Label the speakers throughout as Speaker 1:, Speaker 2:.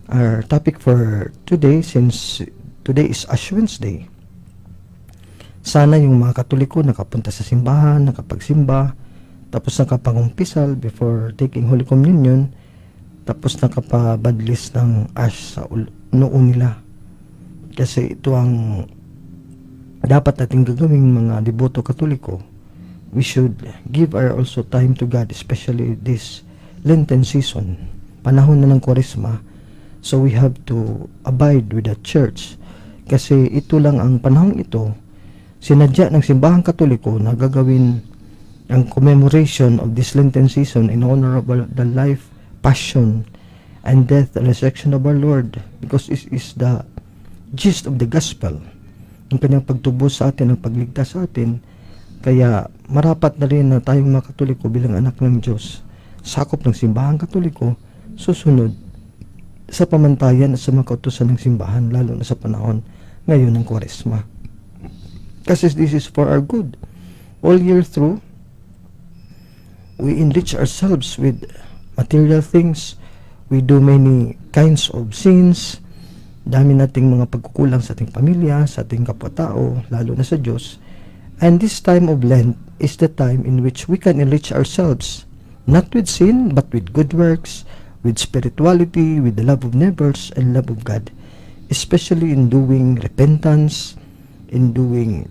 Speaker 1: Our topic for today, since today is Ash Wednesday, sana yung mga Katoliko nakapunta sa simbahan, nakapagsimba, tapos nakapangumpisal before taking Holy Communion, tapos nakapabadlis ng ash sa noo nila. Kasi ito ang dapat nating gagawing mga deboto Katoliko. We should give our also time to God, especially this Lenten season. Panahon na ng Kwaresma. So we have to abide with the Church. Kasi ito lang ang panahong ito, sinadya ng Simbahang Katoliko na gagawin ang commemoration of this Lenten season in honor of the life, passion, and death and resurrection of our Lord, because it is the gist of the gospel, ang kanyang pagtubos sa atin, ang pagligtas sa atin. Kaya marapat na rin na tayong mga Katoliko bilang anak ng Diyos, sakop ng Simbahang Katoliko, susunod sa pamantayan at sa mga kautusan ng simbahan, lalo na sa panahon ngayon ng Kwaresma. Kasi this is for our good. All year through, we enrich ourselves with material things. We do many kinds of sins. Dami nating mga pagkukulang sa ating pamilya, sa ating kapwa-tao, lalo na sa Diyos. And this time of Lent is the time in which we can enrich ourselves, not with sin, but with good works, with spirituality, with the love of neighbors, and love of God. Especially in doing repentance, in doing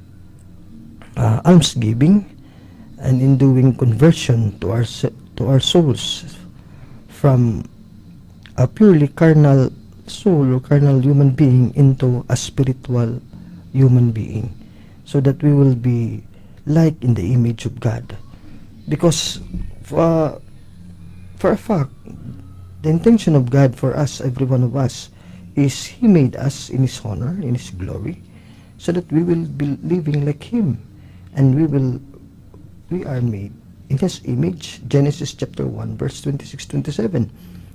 Speaker 1: almsgiving, and in doing conversion to our souls from a purely carnal soul or carnal human being into a spiritual human being, so that we will be like in the image of God, because for a fact, the intention of God for us, every one of us, is He made us in His honor, in His glory, so that we will be living like Him and we are made in His image. Genesis chapter 1 verse 26 27.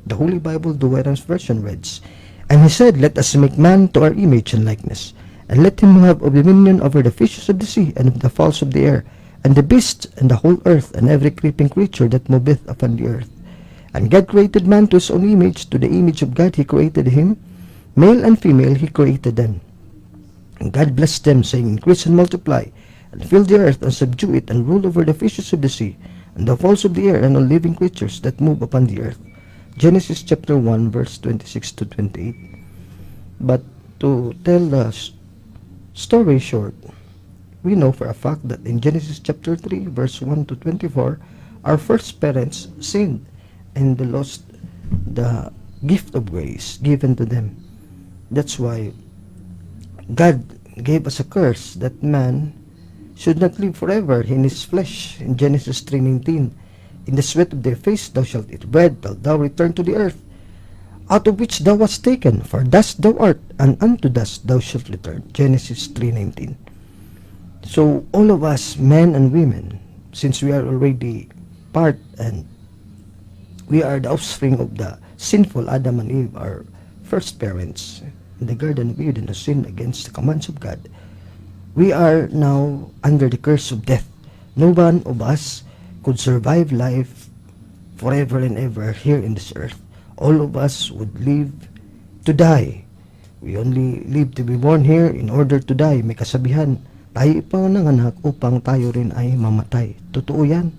Speaker 1: The Holy Bible, Douay-Rheims Version reads, "And he said, 'Let us make man to our image and likeness, and let him have dominion over the fishes of the sea, and of the fowls of the air, and the beasts, and the whole earth, and every creeping creature that moveth upon the earth.' And God created man to His own image, to the image of God He created him, male and female He created them. And God blessed them, saying, 'Increase and multiply, and fill the earth and subdue it, and rule over the fishes of the sea, and the fowls of the air, and all living creatures that move upon the earth.'" Genesis chapter 1, verse 26 to 28. But to tell the story short, we know for a fact that in Genesis chapter 3, verse 1 to 24, our first parents sinned and they lost the gift of grace given to them. That's why God gave us a curse that man should not live forever in his flesh. In Genesis 3:19, "In the sweat of thy face thou shalt eat bread till thou return to the earth, out of which thou wast taken, for dust thou art, and unto dust thou shalt return." Genesis 3:19. So all of us, men and women, since we are already part and we are the offspring of the sinful Adam and Eve, our first parents in the Garden of Eden who sinned against the commands of God, we are now under the curse of death. No one of us could survive life forever and ever here in this earth. All of us would live to die. We only live to be born here in order to die. May kasabihan, tayo ipinanganak upang tayo rin ay mamatay. Totoo yan.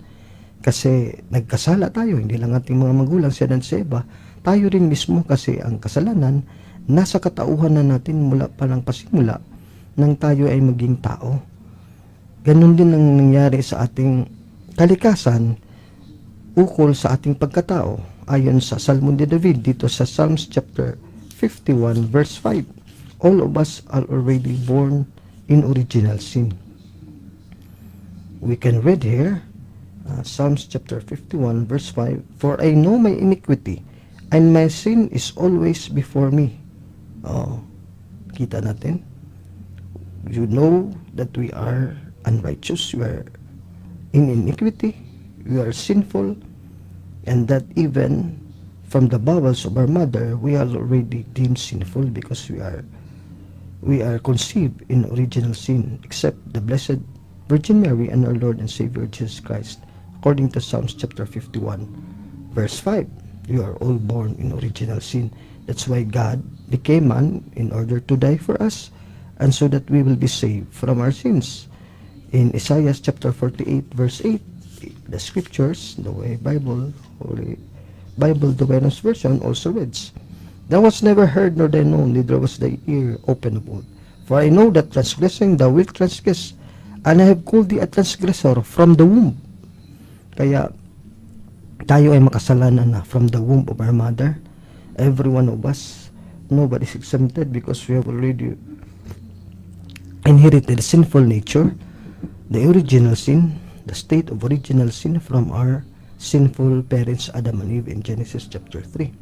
Speaker 1: Kasi nagkasala tayo, hindi lang ating mga magulang, si Adan at si Eva, tayo rin mismo, kasi ang kasalanan nasa katauhan na natin mula pa ng pasimula nang tayo ay maging tao. Ganon din ang nangyari sa ating kalikasan ukol sa ating pagkatao ayon sa Salmo ni David dito sa Psalms chapter 51 verse 5. All of us are already born in original sin. We can read here Psalms chapter 51 verse 5, "For I know my iniquity, and my sin is always before me." Oh, kita natin. You know that we are unrighteous, we are in iniquity, we are sinful, and that even from the bowels of our mother, we are already deemed sinful because we are conceived in original sin, except the Blessed Virgin Mary and our Lord and Savior Jesus Christ. According to Psalms chapter 51, verse 5, we are all born in original sin. That's why God became man in order to die for us and so that we will be saved from our sins. In Isaiah chapter 48 verse 8, the scriptures, the way Bible, Holy Bible, the Buenos Version also reads, "Thou was never heard nor thy known, neither was thy ear open of old. For I know that transgressing thou wilt transgress, and I have called thee a transgressor from the womb." Kaya tayo ay makasalanan na from the womb of our mother. Every one of us, nobody is exempted because we have already inherited sinful nature, the original sin, the state of original sin from our sinful parents Adam and Eve in Genesis chapter 3.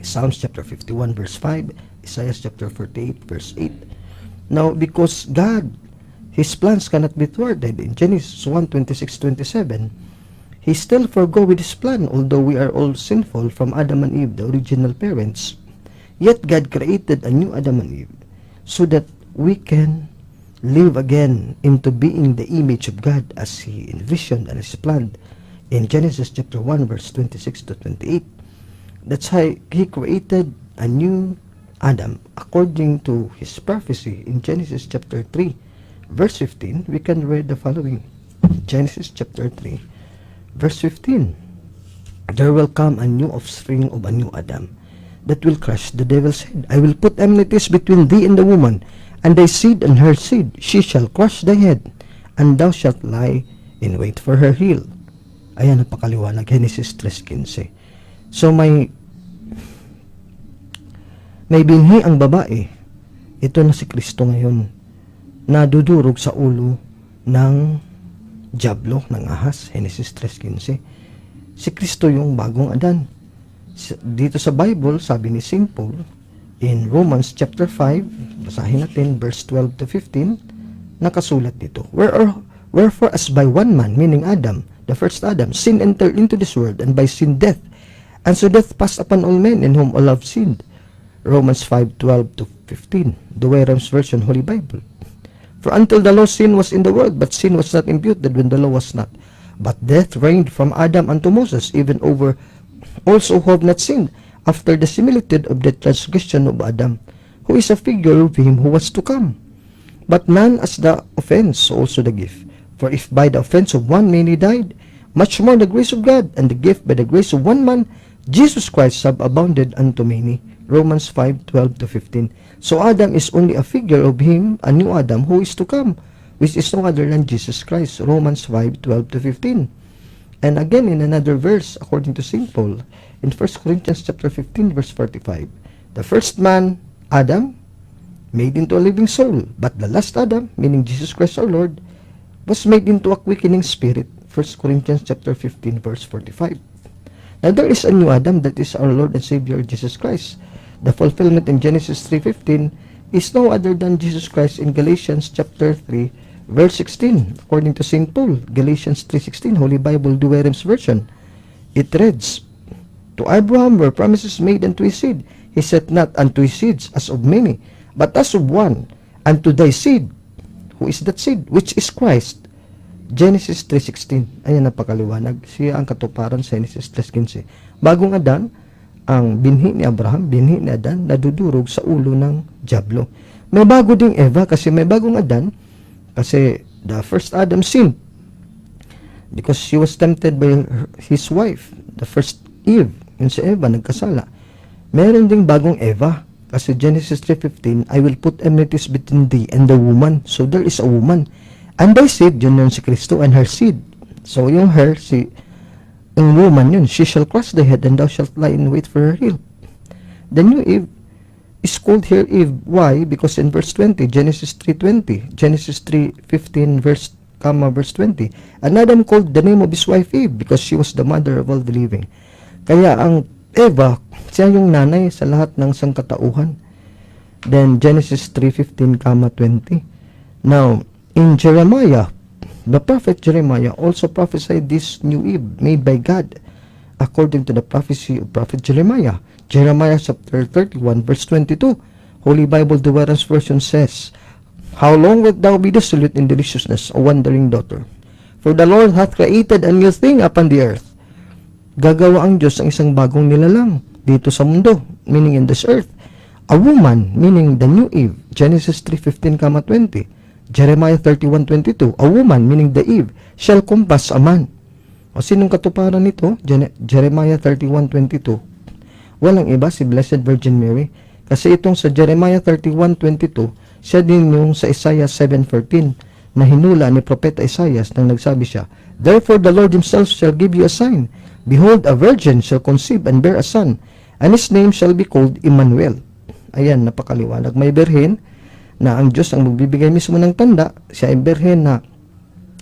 Speaker 1: Psalms chapter 51 verse 5, Isaiah chapter 48 verse 8. Now, because God, His plans cannot be thwarted in Genesis 1, 26, 27, He still forgo with His plan, although we are all sinful from Adam and Eve, the original parents. Yet God created a new Adam and Eve so that we can live again into being the image of God as He envisioned and as planned in Genesis chapter 1 verse 26 to 28. That's how He created a new Adam according to His prophecy in Genesis chapter 3 verse 15. We can read the following. Genesis chapter 3 verse 15. There will come a new offspring of a new Adam that will crush the devil's head. "I will put enmities between thee and the woman, and thy seed and her seed. She shall crush thy head, and thou shalt lie in wait for her heel." Ayan, napakaliwanag. Genesis 3.15. So may binhi ang babae. Ito na si Kristo ngayon na dudurog sa ulo ng Diablo, ng ahas. Genesis 3.15. Si Kristo yung bagong Adan. Dito sa Bible, sabi ni St. Paul, in Romans chapter 5, basahin natin verse 12 to 15, nakasulat dito, "Wherefore as by one man," meaning Adam, the first Adam, "sin entered into this world, and by sin death. And so death passed upon all men in whom all have sinned." Romans 5, 12 to 15, Douay-Rheims Version, Holy Bible. "For until the law, sin was in the world, but sin was not imputed when the law was not. But death reigned from Adam unto Moses, even over also who have not sinned, after the similitude of the transgression of Adam, who is a figure of him who was to come. But none as the offense, so also the gift. For if by the offense of one many died, much more the grace of God and the gift by the grace of one man, Jesus Christ, have abounded unto many." Romans 5, 12 to 15. So Adam is only a figure of him, a new Adam, who is to come, which is no other than Jesus Christ. Romans 5, 12 to 15. And again, in another verse, according to St. Paul, in 1 Corinthians chapter 15, verse 45, the first man, Adam, made into a living soul, but the last Adam, meaning Jesus Christ our Lord, was made into a quickening spirit. 1 Corinthians chapter 15, verse 45. Now there is a new Adam that is our Lord and Savior Jesus Christ. The fulfillment in Genesis 3:15 is no other than Jesus Christ in Galatians chapter 3 verse 16. According to St. Paul, Galatians 3:16, Holy Bible Douay-Rheims Version, it reads, "To Abraham were promises made unto his seed. He said not unto his seeds as of many, but as of one, and to thy seed." Who is that seed? Which is Christ. Genesis 3.16. Ayan, napakaliwanag. Siya ang katuparan sa Genesis 3.15. Bagong Adan, ang binhi ni Abraham, binhi ni Adan, nadudurog sa ulo ng Diablo. May bago ding Eva kasi may bagong Adan kasi the first Adam sinned because she was tempted by his wife, the first Eve, yun si Eva, nagkasala. Meron ding bagong Eva kasi Genesis 3.15, "I will put enmities between thee and the woman." So there is a woman. "And thy seed," yun yun si Kristo, "and her seed." So yung her, si, yung woman yun, "she shall crush thy head and thou shalt lie in wait for her heel." The new Eve is called here Eve. Why? Because in verse 20, Genesis 3.20, Genesis 3.15 verse, comma, verse 20, "And Adam called the name of his wife Eve because she was the mother of all the living." Kaya ang Eva, siya yung nanay sa lahat ng sangkatauhan. Then Genesis 3.15, comma 20. Now, in Jeremiah, the prophet Jeremiah also prophesied this new Eve made by God according to the prophecy of prophet Jeremiah. Jeremiah chapter 31 verse 22. Holy Bible Douay-Rheims Version says, "How long wilt thou be desolate in deliciousness, O wandering daughter? For the Lord hath created a new thing upon the earth." Gagawa ang Diyos ng isang bagong nilalang dito sa mundo. meaning in this earth. A woman, meaning the new Eve, Genesis 3:15, 20. Jeremiah 31:22, a woman, meaning the Eve, shall compass a man. O sinong katuparan nito? Jeremiah 31:22. Walang iba, si Blessed Virgin Mary. Kasi itong sa Jeremiah 31:22, siya din yung sa Isaiah 7:14 na hinula ni Propeta Isaias nang nagsabi siya, "Therefore the Lord himself shall give you a sign. Behold, a virgin shall conceive and bear a son, and his name shall be called Emmanuel." Ayan, napakaliwanag. May birhen na ang Diyos ang magbibigay mismo ng tanda. Siya ay birhen na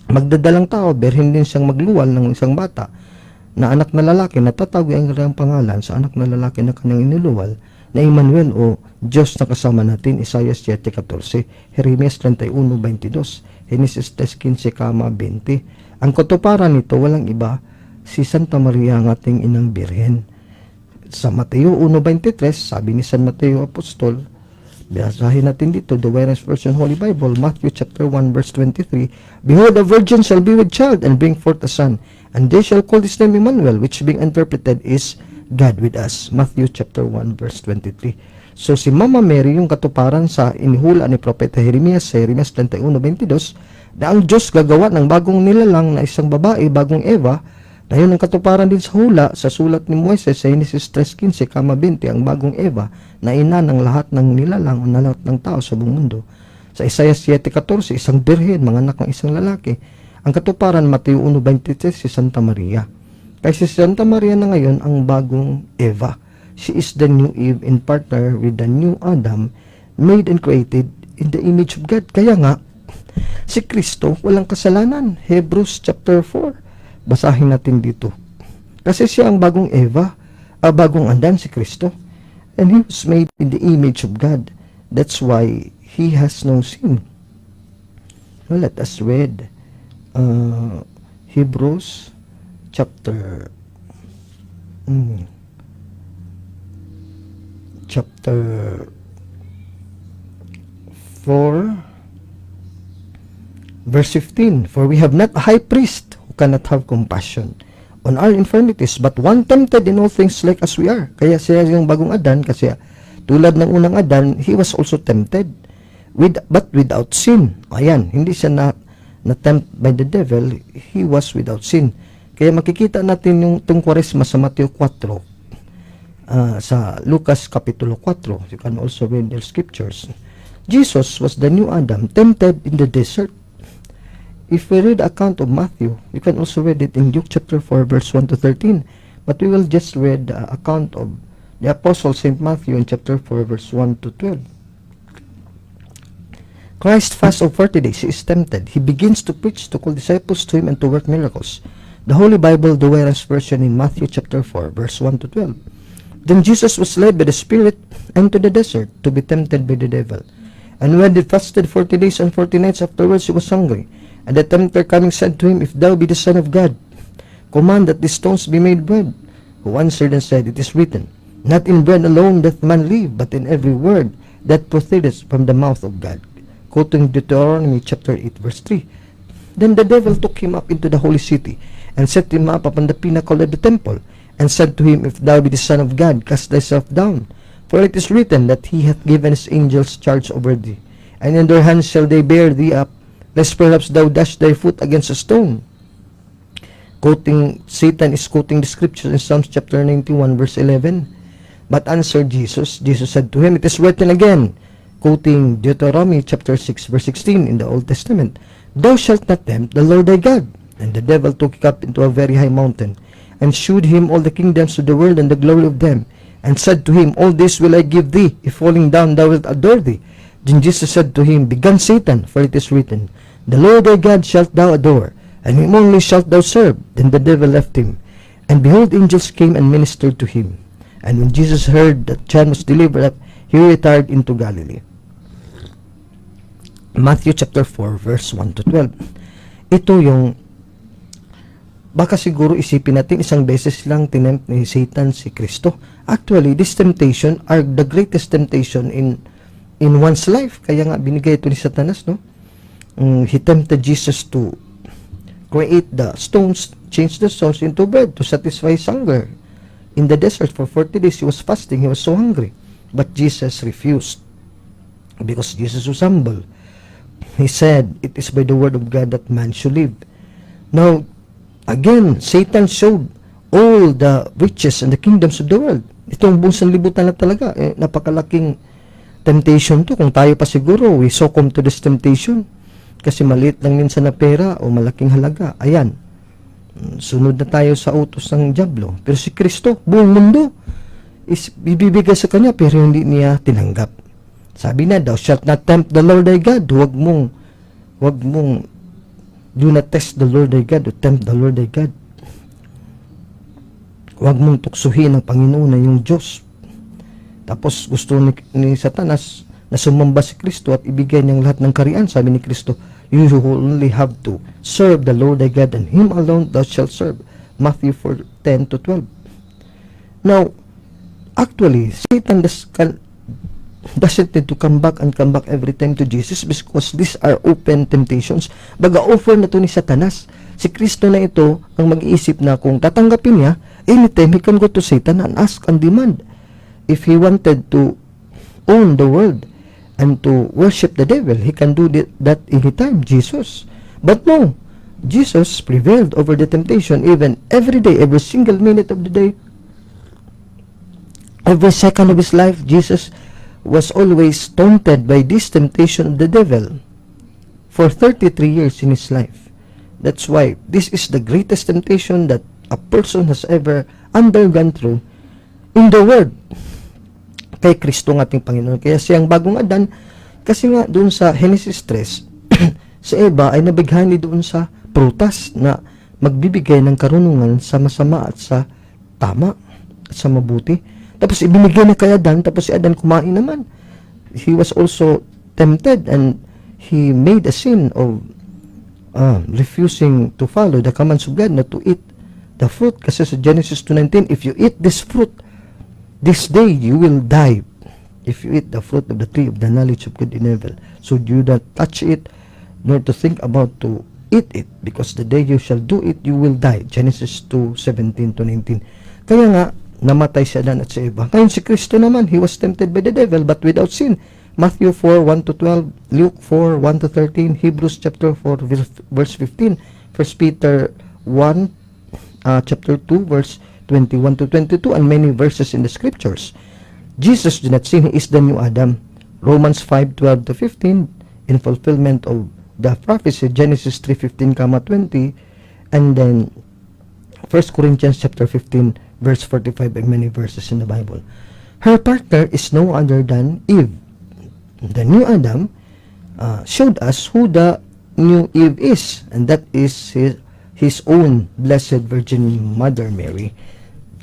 Speaker 1: magdadalang tao, birhen din siyang magluwal ng isang bata na anak na lalaki na tatawag ang kanyang pangalan sa anak na lalaki na kanyang inuluwal na Emmanuel o Diyos na kasama natin, Isaiah 7:14, Jeremias 31:22, Genesis 3:15, 20. Ang katuparan nito, walang iba, si Santa Maria, ang ating inang birhen. Sa Mateo 1:23, sabi ni San Mateo Apostol, basahin natin dito, the Wayans Version Holy Bible, Matthew chapter 1 verse 23, "Behold, a virgin shall be with child and bring forth a son, and they shall call his name Emmanuel," which being interpreted is God with us. Matthew chapter 1 verse 23. So si Mama Mary yung katuparan sa inihula ni Propeta Jeremias sa Jeremias 31:22 na ang Diyos gagawa ng bagong nilalang na isang babae, bagong Eva, na yun ang katuparan din sa hula sa sulat ni Moises sa Genesis 3:15, 20, ang bagong Eva na ina ng lahat ng nilalang o na lahat ng tao sa buong mundo. Sa Isaiah 7:14, isang birhen, manganak ng isang lalaki. Ang katuparan, Mateo 1:23, si Santa Maria. Kaya si Santa Maria na ngayon ang bagong Eva. She is the new Eve in partner with the new Adam, made and created in the image of God. Kaya nga, si Kristo walang kasalanan. Hebrews chapter 4. Basahin natin dito. Kasi siya ang bagong Eva, ang bagong Adan, si Kristo. And he was made in the image of God. That's why he has no sin. Well, let us read Hebrews chapter 4 verse 15. "For we have not a high priest who cannot have compassion on our infirmities, but one tempted in all things like as we are." Kaya siya yung bagong Adan kasi tulad ng unang Adan, he was also tempted with but without sin. Ayan, hindi siya na tempt by the devil, he was without sin. Kaya makikita natin yung itong Kwaresma sa Mateo 4, sa Lucas Kapitulo 4. You can also read the scriptures. Jesus was the new Adam tempted in the desert. If we read the account of Matthew, you can also read it in Luke chapter 4 verse 1 to 13. But we will just read the account of the Apostle Saint Matthew in chapter 4 verse 1 to 12. Christ fast of 40 days, he is tempted. He begins to preach, to call disciples to him, and to work miracles. The Holy Bible, the Wayans Version, in Matthew chapter 4, verse 1 to 12. "Then Jesus was led by the Spirit into the desert to be tempted by the devil. And when he fasted 40 days and 40 nights, afterwards he was hungry. And the tempter coming said to him, 'If thou be the Son of God, command that these stones be made bread.' Who answered and said, 'It is written, Not in bread alone doth man live, but in every word that proceedeth from the mouth of God.'" Quoting Deuteronomy chapter 8 verse 3. "Then the devil took him up into the holy city, and set him up upon the pinnacle of the temple, and said to him, 'If thou be the Son of God, cast thyself down. For it is written that he hath given his angels charge over thee, and in their hands shall they bear thee up, lest perhaps thou dash thy foot against a stone.'" Quoting, Satan is quoting the scriptures in Psalms chapter 91 verse 11. "But answered Jesus, Jesus said to him, 'It is written again,'" quoting Deuteronomy chapter 6 verse 16 in the Old Testament, "Thou shalt not tempt the Lord thy God." "And the devil took him up into a very high mountain, and shewed him all the kingdoms of the world and the glory of them, and said to him, 'All this will I give thee, if falling down thou wilt adore thee.' Then Jesus said to him, 'Begone, Satan, for it is written, The Lord thy God shalt thou adore, and him only shalt thou serve.' Then the devil left him, and behold, angels came and ministered to him. And when Jesus heard that John was delivered up, he retired into Galilee." Matthew chapter 4 verse 1 to 12. Ito yung baka siguro isipin natin isang beses lang tinempt ni Satan si Kristo. Actually, this temptation are the greatest temptation in one's life. Kaya nga binigay ito ni Satanas, no? He tempted Jesus to create the stones, change the stones into bread to satisfy his hunger. In the desert for 40 days, he was fasting, he was so hungry. But Jesus refused because Jesus was humble. He said, "It is by the word of God that man should live." Now, again, Satan showed all the riches and the kingdoms of the world. Itong buong sanlibutan na talaga, eh, napakalaking temptation to. Kung tayo pa siguro, we succumb to this temptation. Kasi maliit lang minsan na pera o malaking halaga. Ayan. Sunod na tayo sa utos ng Diablo. Pero si Kristo, buong mundo is ibibigay sa kanya, pero hindi niya tinanggap. Sabi na, "Thou shalt not tempt the Lord thy God." Huwag mong, do not test the Lord thy God or tempt the Lord thy God. Huwag mong tuksuhin ang Panginoon na iyong Diyos. Tapos gusto ni Satanas na sumamba si Kristo at ibigay niyang lahat ng kaharian. Sabi ni Kristo, "You only have to serve the Lord thy God, and Him alone thou shalt serve." Matthew 4, 10 to 12. Now, actually, Satan doesn't need to come back and come back every time to Jesus because these are open temptations. Baga offer na to ni Satanas. Si Kristo na ito ang mag-iisip na kung tatanggapin niya, anytime he can go to Satan and ask and demand. If he wanted to own the world and to worship the devil, he can do that anytime, Jesus. But no, Jesus prevailed over the temptation even every day, every single minute of the day, every second of his life. Jesus was always taunted by this temptation of the devil for 33 years in his life. That's why this is the greatest temptation that a person has ever undergone through in the world. Kay Kristo ang ating Panginoon. Kaya siyang bagong Adan, kasi nga doon sa Genesis 3, si Eva ay nabighani doon sa prutas na magbibigay ng karunungan sa masama at sa tama at sa mabuti. Tapos ibinigay na kay Adan, tapos si Adan kumain naman. He was also tempted and he made a sin of refusing to follow the commands of God not to eat the fruit. Kasi sa Genesis 2:19, "If you eat this fruit, this day you will die." If you eat the fruit of the tree of the knowledge of good and evil. So do not touch it, nor to think about to eat it, because the day you shall do it, you will die. Genesis 2:17 to 19. Kaya nga, namatay si Adan at si Eva. Ngayon si Kristo naman, he was tempted by the devil but without sin. Matthew 4, 1 to 12, Luke 4, 1 to 13, Hebrews chapter 4, verse 15, 1 Peter 1, chapter 2, verse 21 to 22, and many verses in the scriptures. Jesus did not sin, he is the new Adam. Romans 5, 12 to 15, in fulfillment of the prophecy, Genesis 3, 15, comma 20, and then 1 Corinthians chapter 15, verse 45, and many verses in the Bible. Her partner is no other than Eve. The new Adam showed us who the new Eve is, and that is his own Blessed Virgin Mother Mary.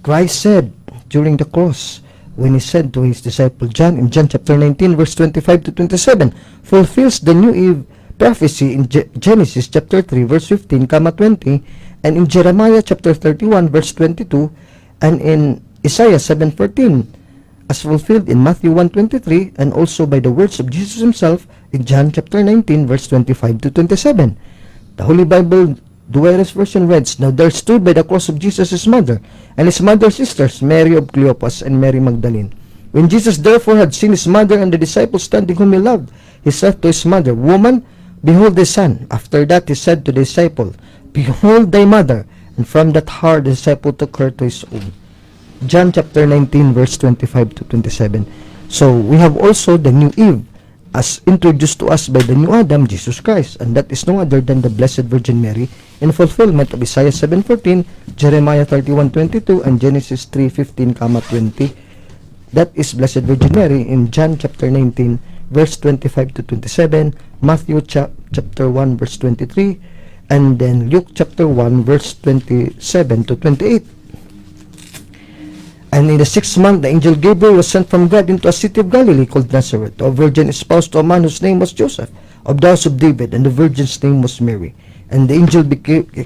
Speaker 1: Christ said during the cross, when he said to his disciple John in John chapter 19, verse 25 to 27, fulfills the new Eve prophecy in Genesis chapter 3, verse 15, comma 20, and in Jeremiah chapter 31, verse 22, and in Isaiah 7:14, as fulfilled in Matthew 1:23, and also by the words of Jesus himself in John chapter 19, verse 25 to 27. The Holy Bible Douay Version reads, "Now there stood by the cross of Jesus his mother, and his mother's sisters, Mary of Cleopas and Mary Magdalene. When Jesus therefore had seen his mother and the disciple standing whom he loved, he said to his mother, 'Woman, behold thy son.' After that he said to the disciple, 'Behold thy mother.' And from that hour the disciple took her to his own." John chapter 19 verse 25 to 27. So we have also the new Eve as introduced to us by the new Adam, Jesus Christ, and that is no other than the Blessed Virgin Mary in fulfillment of Isaiah 7:14, Jeremiah 31:22, and Genesis 3:15, 20. That is Blessed Virgin Mary in John chapter 19 verse 25 to 27, Matthew chapter 1 verse 23, and then Luke chapter 1 verse 27 to 28. "And in the sixth month, the angel Gabriel was sent from God into a city of Galilee called Nazareth, to a virgin espoused to a man whose name was Joseph, of the house of David, and the virgin's name was Mary. And the angel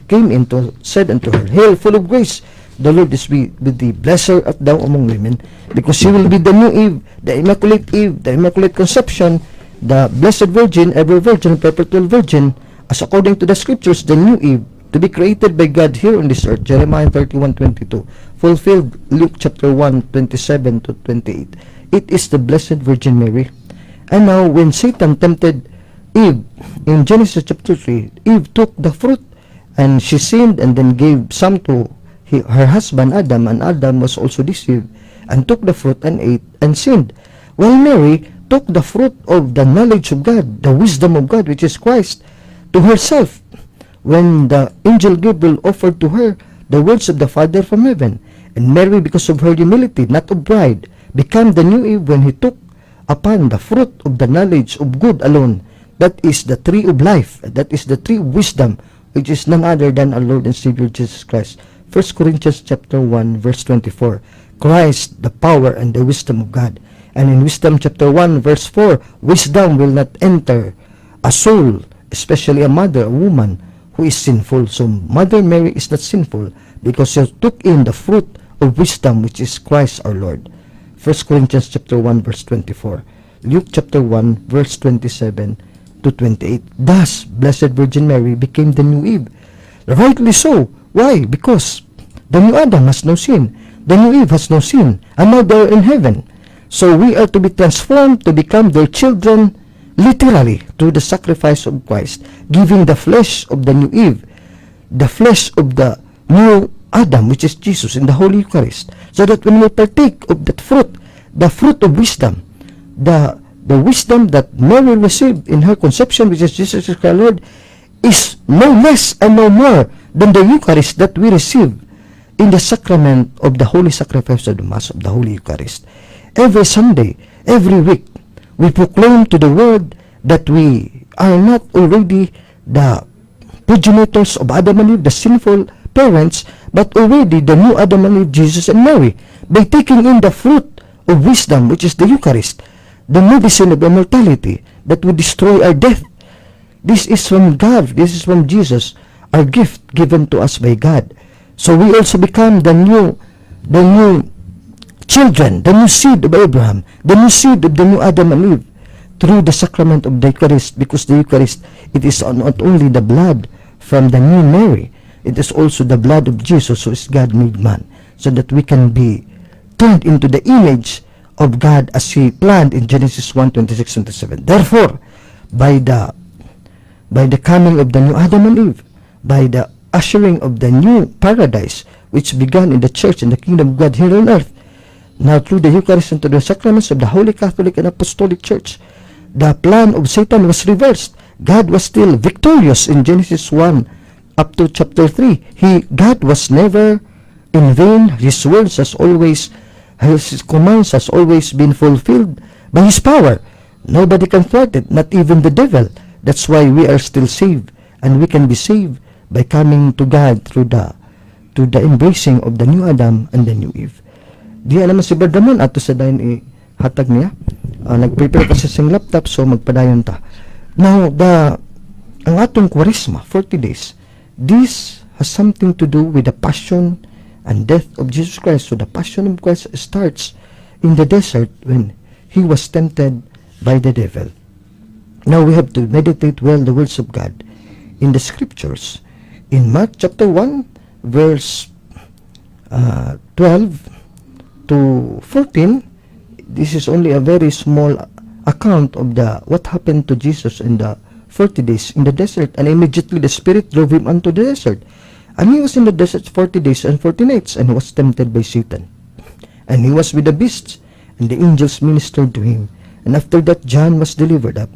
Speaker 1: came in to said unto her, 'Hail, full of grace, the Lord is with thee. Blessed art thou among women,'" because she will be the new Eve, the Immaculate Eve, the Immaculate Conception, the Blessed Virgin, ever Virgin, perpetual Virgin, as according to the scriptures, the new Eve. to be created by God here on this earth, Jeremiah 31:22, fulfilled Luke chapter 1, 27 to 28. It is the Blessed Virgin Mary. And now, when Satan tempted Eve in Genesis chapter 3, Eve took the fruit and she sinned and then gave some to her husband Adam, and Adam was also deceived and took the fruit and ate and sinned. Well, Mary took the fruit of the knowledge of God, the wisdom of God, which is Christ, to herself when the angel Gabriel offered to her the words of the Father from heaven. And Mary, because of her humility, not of pride, became the new Eve when he took upon the fruit of the knowledge of good alone. That is the tree of life. That is the tree of wisdom, which is none other than our Lord and Savior Jesus Christ. 1 Corinthians chapter 1 verse 24. Christ, the power and the wisdom of God. And in Wisdom chapter 1 verse 4, wisdom will not enter a soul, especially a mother, a woman, who is sinful. So Mother Mary is not sinful because she took in the fruit of wisdom, which is Christ our Lord. 1 Corinthians chapter 1 verse 24. Luke chapter 1 verse 27 to 28. Thus, Blessed Virgin Mary became the new Eve. Rightly so. Why? Because the new Adam has no sin. The new Eve has no sin. And now they are in heaven. So we are to be transformed to become their children literally through the sacrifice of Christ, giving the flesh of the new Eve, the flesh of the new Adam, which is Jesus, in the Holy Eucharist, so that when we partake of that fruit, the fruit of wisdom, the wisdom that Mary received in her conception, which is Jesus Christ our Lord, is no less and no more than the Eucharist that we receive in the sacrament of the Holy Sacrifice of the Mass of the Holy Eucharist. Every Sunday, every week, we proclaim to the world that we are not already the progenitors of Adam and Eve, the sinful parents, but already the new Adam and Eve, Jesus and Mary, by taking in the fruit of wisdom, which is the Eucharist, the medicine of immortality that would destroy our death. This is from God. This is from Jesus, our gift given to us by God. So we also become the new children, the new seed of Abraham, the new seed of the new Adam and Eve, through the sacrament of the Eucharist, because the Eucharist, it is not only the blood from the new Mary, it is also the blood of Jesus, who is God made man, so that we can be turned into the image of God as He planned in Genesis 1, 26, 27. Therefore, by the coming of the new Adam and Eve, by the ushering of the new paradise, which began in the church and the kingdom of God here on earth, now through the Eucharist and to the sacraments of the Holy Catholic and Apostolic Church, the plan of Satan was reversed. God was still victorious in Genesis 1 up to chapter 3. God was never in vain. His commands has always been fulfilled by His power. Nobody can thwart it, not even the devil. That's why we are still saved, and we can be saved by coming to God through the embracing of the new Adam and the new Eve. Diha naman si Brother Ramon, ato sa dayon ihatag niya. Nag-prepare kasi sa laptop, so magpadayon ta. Now, the ang atong Kwaresma, 40 days, this has something to do with the passion and death of Jesus Christ. So the passion of Christ starts in the desert when he was tempted by the devil. Now we have to meditate well the words of God in the scriptures. In Mark chapter 1, verse 12 to 14, this is only a very small account of the what happened to Jesus in the 40 days in the desert. And immediately the Spirit drove him unto the desert. And he was in the desert 40 days and 40 nights and was tempted by Satan. And he was with the beasts, and the angels ministered to him. And after that John was delivered up,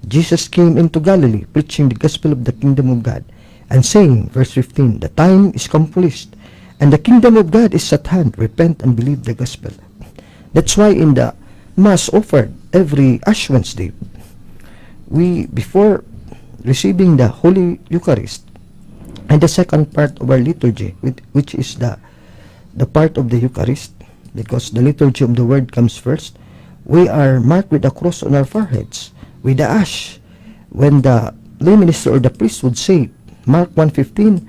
Speaker 1: Jesus came into Galilee, preaching the gospel of the kingdom of God, and saying, verse 15, "The time is accomplished, and the kingdom of God is at hand. Repent and believe the gospel." That's why in the Mass offered every Ash Wednesday, we, before receiving the Holy Eucharist, and the second part of our liturgy, which is the part of the Eucharist, because the liturgy of the Word comes first, we are marked with a cross on our foreheads, with the ash. When the lay minister or the priest would say, Mark 1:15,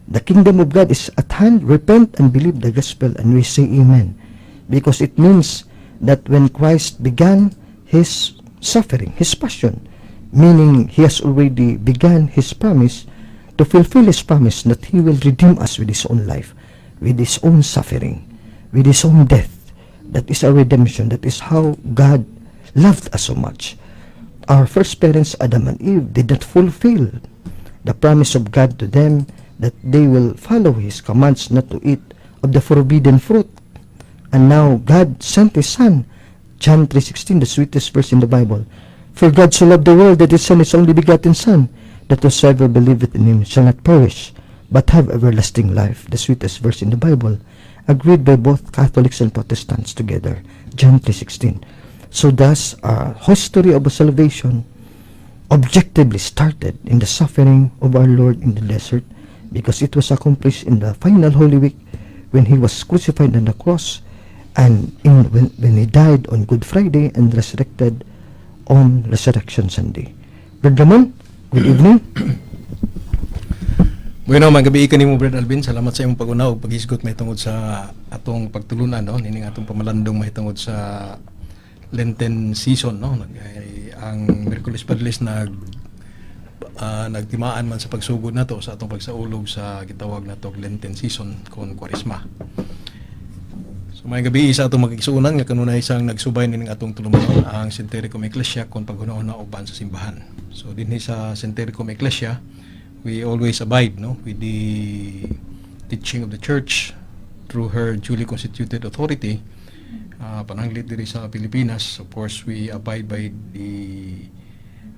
Speaker 1: "The kingdom of God is at hand, repent and believe the gospel," and we say amen. Because it means that when Christ began his suffering, his passion, meaning he has already begun his promise To fulfill His promise that He will redeem us with His own life, with His own suffering, with His own death. That is our redemption. That is how God loved us so much. Our first parents, Adam and Eve, did not fulfill the promise of God to them that they will follow His commands not to eat of the forbidden fruit. And now God sent His Son. John 3:16, the sweetest verse in the Bible. "For God so loved the world that He sent His only begotten Son, that whosoever believeth in Him shall not perish, but have everlasting life." The sweetest verse in the Bible, agreed by both Catholics and Protestants together. John 3:16. So thus, our history of salvation objectively started in the suffering of our Lord in the desert because it was accomplished in the final Holy Week when He was crucified on the cross and when He died on Good Friday and resurrected on Resurrection Sunday. Brother Ramon, good evening.
Speaker 2: Bueno, magabi ka nimo, Brad Alvin. Salamat sa imong pag-una ug paghisgot mahitungod sa atong pagtulunan, no, nining atong pamalandong mahitungod sa Lenten season, no. Ang Miyerkules Padres nagtimaan man sa pagsugod nato sa atong pagsaulog sa gitawag nato Lenten season kon Kwaresma. So may gabi sa atong magigsuonan nga kanunay isang nagsubay nining atong tulumanon, ang Sanctorium Ecclesia kon paghuna-huna uban sa simbahan. So dinhi sa Sanctorium Ecclesia, we always abide, no, with the teaching of the Church through her duly constituted authority. Pananglit diri sa Pilipinas, of course, we abide by the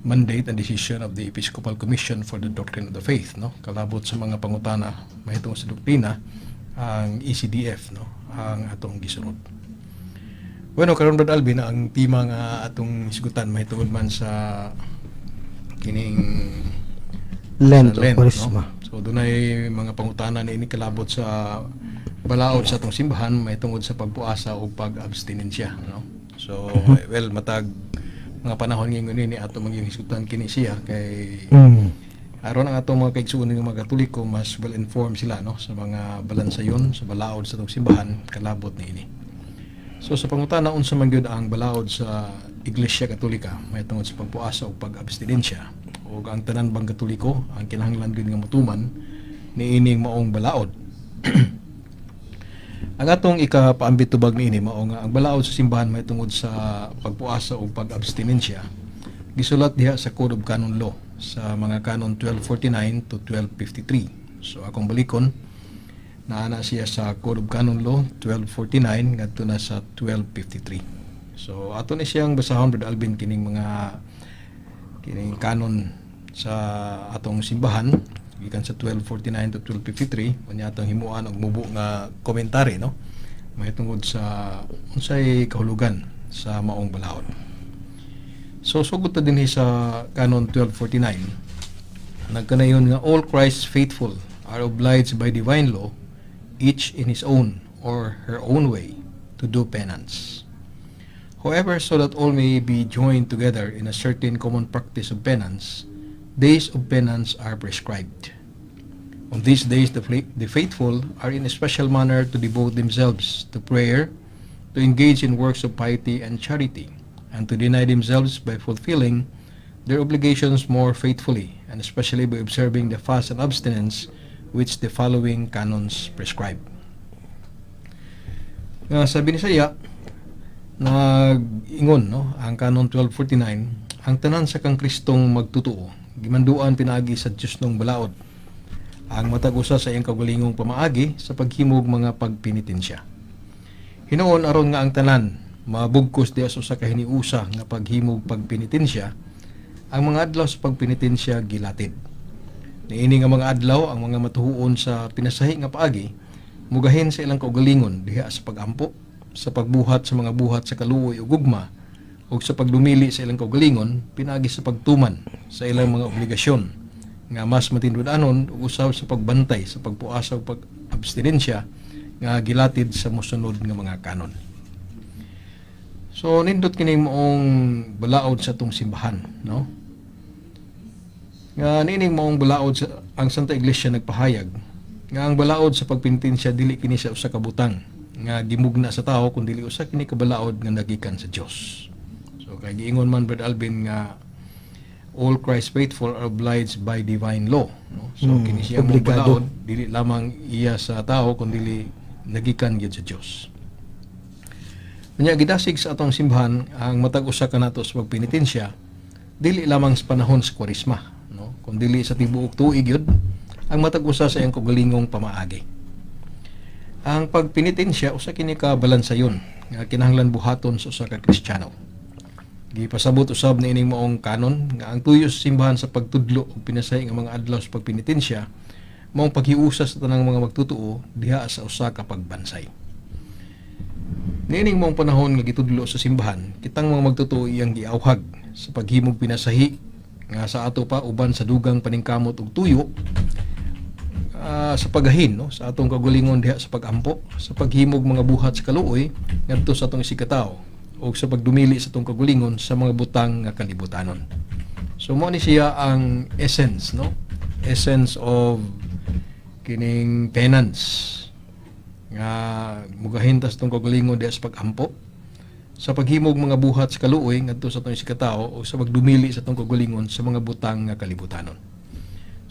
Speaker 2: mandate and decision of the Episcopal Commission for the Doctrine of the Faith, no, kalabot sa mga pangutana mahitungod sa doktrina, ang ECDF, no, ang atong gisunod. Bueno, karon, Brad Alvin, ang tema nga atong hisgutan mahitungod man sa kining
Speaker 1: Lent
Speaker 2: sa
Speaker 1: o Kwaresma.
Speaker 2: No? So dunay mga pangutana niini kalabot sa balaod sa atong simbahan mahitungod sa pagpuasa o pag-abstinensya, no? So well, matag mga panahon ngayon ini ato magyung hisgutan kini siya kay aron ang atong mga kaigsuonan nga mga Katoliko mas well informed sila, no, sa mga balansayon sa balaod sa atong simbahan kalabot niini. So sa pangutana unsa man gyud ang balaod sa Iglesia Katolika mahitungod sa pagpuasa o pag-abstinensya ug ang tanan bang Katoliko ang kinahanglan gyud nga motuman niining maong balaod? Ang atong ikapaambit tubag niini mao nga ang balaod sa simbahan mahitungod sa pagpuasa o pag-abstinensya gisulat diha sa Code of Canon Law sa mga Canon 1249 to 1253. So akong balikon, naa na siya sa Code of Canon Law 1249 ngadto na sa 1253. So ato ni siyang basahon, Brother Alvin, kining mga kining canon sa atong simbahan gikan sa 1249 to 1253, unya atong himuan og mubo nga komentary, no, mahitungod sa unsay kahulugan sa maong balaod. So sugod ta dinhi sa Canon 1249. Nagkanayon nga all Christ's faithful are obliged by divine law, each in his own or her own way, to do penance. However, so that all may be joined together in a certain common practice of penance, days of penance are prescribed. On these days, the faithful are in a special manner to devote themselves to prayer, to engage in works of piety and charity, and to deny themselves by fulfilling their obligations more faithfully, and especially by observing the fast and abstinence which the following canons prescribe. Nga sa Binisaya, nag-ingon, no, ang Canon 1249, ang tanan sa kang Kristong magtutuo gimanduan pinaagi sa Diyosnong balaod ang matag usa sa iyang kaugalingong pamaagi sa paghimog mga pagpinitensya. Hinuon aron nga ang tanan mabugkos diha sa usa ka hiniusa nga paghimog pagpinitensya, ang mga adlaw sa pagpinitensya gilatid. Niini nga mga adlaw, ang mga matuhuon sa pinasahi nga paagi mugahin sa ilang kaugalingon diha sa pagampo, sa pagbuhat sa mga buhat sa kaluoy ug gugma, ug sa pagdumili sa ilang kaugalingon pinaagi sa pagtuman sa ilang mga obligasyon nga mas matinud-anon ug usab sa pagbantay sa pagpuasa ug pag-abstinensya nga gilatid sa mosunod nga mga kanon. So nindot kini maong balaod sa atong simbahan, no? Nga niining maong balaod sa ang Santa Iglesia nagpahayag nga ang balaod sa pagpinitensya dili kini sa usa ka butang nga gimugna sa tao kun dili usa kini ka balaod nga nagikan sa Dios. So kay giingon man, Brad Alvin, nga All Christ faithful are obliged by divine law, no? So kini siya mong
Speaker 1: obligado.
Speaker 2: Balaod dili lamang iya sa tao kundi nagikan gyud sa Dios. Unya, gidasig sa atong simbahan ang matag usa kanato sa pagpenitensya dili lamang sa panahon sa Kwaresma, no, kundi sa tibuok tuig gyud ang matag usa sa iyang kaugalingong pamaagi. Ang pagpenitensya usa kini ka balansayon nga kinahanglan buhaton sa usa ka Kristiyano. Gipasabot usab niining maong kanon nga ang tuyo sa simbahan sa pagtudlo og pinasahi nga mga adlaw sa pagpenitensya maong paghiusa sa tanang mga magtutuo diha sa usa ka pagbansay. Niining maong panahon nga gitudlo sa simbahan, kitang mga magtutuo iyang giawhag sa paghimog pinasahi nga sa ato pa uban sa dugang paningkamot og tuyo sa paggahin, no, sa atong kaugalingon diha sa pagampo, sa paghimog mga buhat sa kaluoy ngadto sa atong isigkatao ug sa pagdumili sa atong kaugalingon sa mga butang nga kalibutanon. So mao ni siya ang essence, no? Essence of kining penance nga mugahin ta sa atong kaugalingon diha sa pagampo, sa paghimog mga buhat sa kaluoy ngadto sa atong isigkatao o sa pagdumili sa atong kaugalingon sa mga butang nga kalibutanon.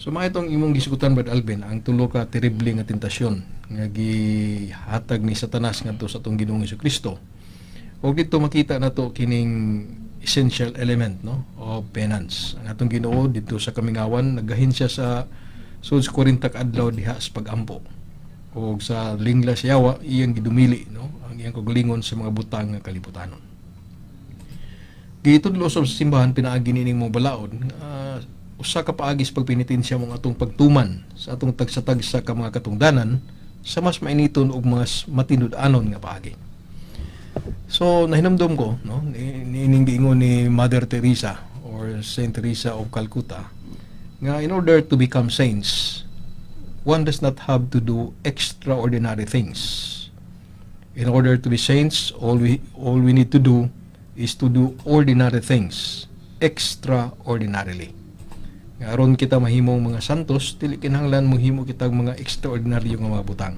Speaker 2: So mao itong imong gisugutan, Brad Alvin, ang tulo ka terrible nga tentasyon nga gihatag ni Satanas ngadto sa atong Ginoong Kristo. Ug dito makita nato kining essential element, no, of penance. Ang atong Ginoo dito sa kamingawan nagahin siya sa sulod sa 40 ka adlaw diha sa pagampo. Ug sa lingla sa yawa iyang gidumili, no, ang iyang kaugalingon sa mga butang nga kalibutanon. Gitudlo sa simbahan pinaagi nining mga balaod usa ka paagi sa pagpenitensya mao atong pagtuman sa atong tagsa-tagsa ka mga katungdanan sa mas mainiton ug mas matinud-anon nga paagi. So nahinumdom ko, no, niining giingon ni Mother Teresa or Saint Teresa of Calcutta nga in order to become saints, one does not have to do extraordinary things. In order to be saints, all we need to do is to do ordinary things extraordinarily. Nga aron kita mahimong mga santos, dili kinahanglan mohimo kitag mga extraordinaryo nga mga butang.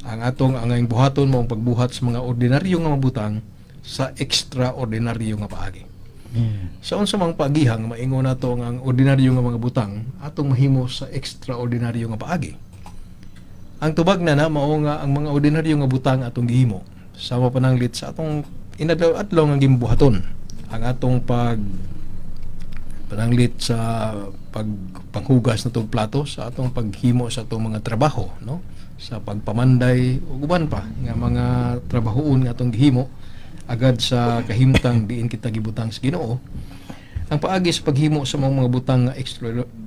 Speaker 2: Ang atong angayng buhaton mao ang pagbuhat sa mga ordinaryo nga mga butang sa extraordinaryo nga paagi. Sa unsa mang paagihang maingon nato nga ang ordinaryo nga mga butang atong mahimo sa extraordinaryo nga paagi. Ang tubag na na mao nga ang mga ordinaryo nga butang atong gihimo sama pananglit sa atong inadlaw-adlaw nga gimbuhaton, ang atong pag pananglit sa pag panghugas na tong plato, sa atong paghimo sa atong mga trabaho, no, sa pagpamanday ug uban pa nga mga trabahoon nga atong gihimo agad sa kahimtang diin kita gibutang sa Ginoo. Ang paagi sa paghimo sa mga butang nga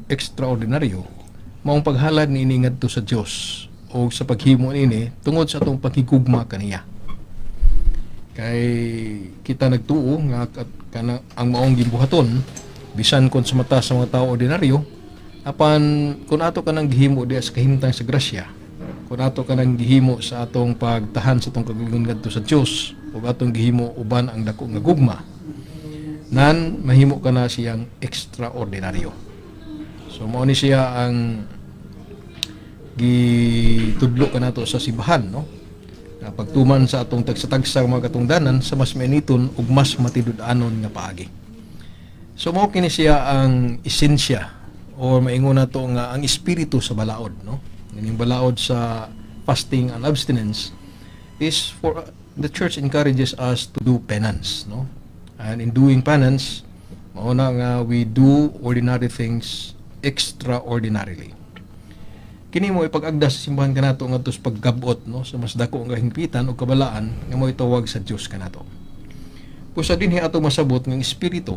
Speaker 2: extraordinaryo maong paghalad niini ngadto sa Dios o sa paghimo niini tungod sa atong paghigugma kaniya, kay kita nagtuo nga kana ang maong gimbuhaton, bisan kon sa mata sa mga tao ordinaryo, apan kung ato kanang gihimo diha sa kahimtang sa grasya, kung ato kanang gihimo sa atong pagtahan sa atong kaugalingon ngadto sa Dios ug atong gihimo uban ang dako nga gugma, nan mahimo kana siyang extraordinaryo. So mao ni siya ang gitudlo kanato sa simbahan, no, na pagtuman sa atong tagsa-tagsa mga katungdanan sa mas mainiton ug mas matinud-anon nga paagi. So mao kini siya ang esensya or maingon nato nga ang espiritu sa balaod, no. Ining balaod sa fasting and abstinence is for the church encourages us to do penance, no. And in doing penance, mao na nga we do ordinary things extraordinarily. Kini mo ipag-agda sa simbahan kanato ngadto sa paggabot, no, sa mas dako nga hingpitan o kabalaan nga mo itawag sa Dios kanato. Pusa dinhi ato masabot ng espiritu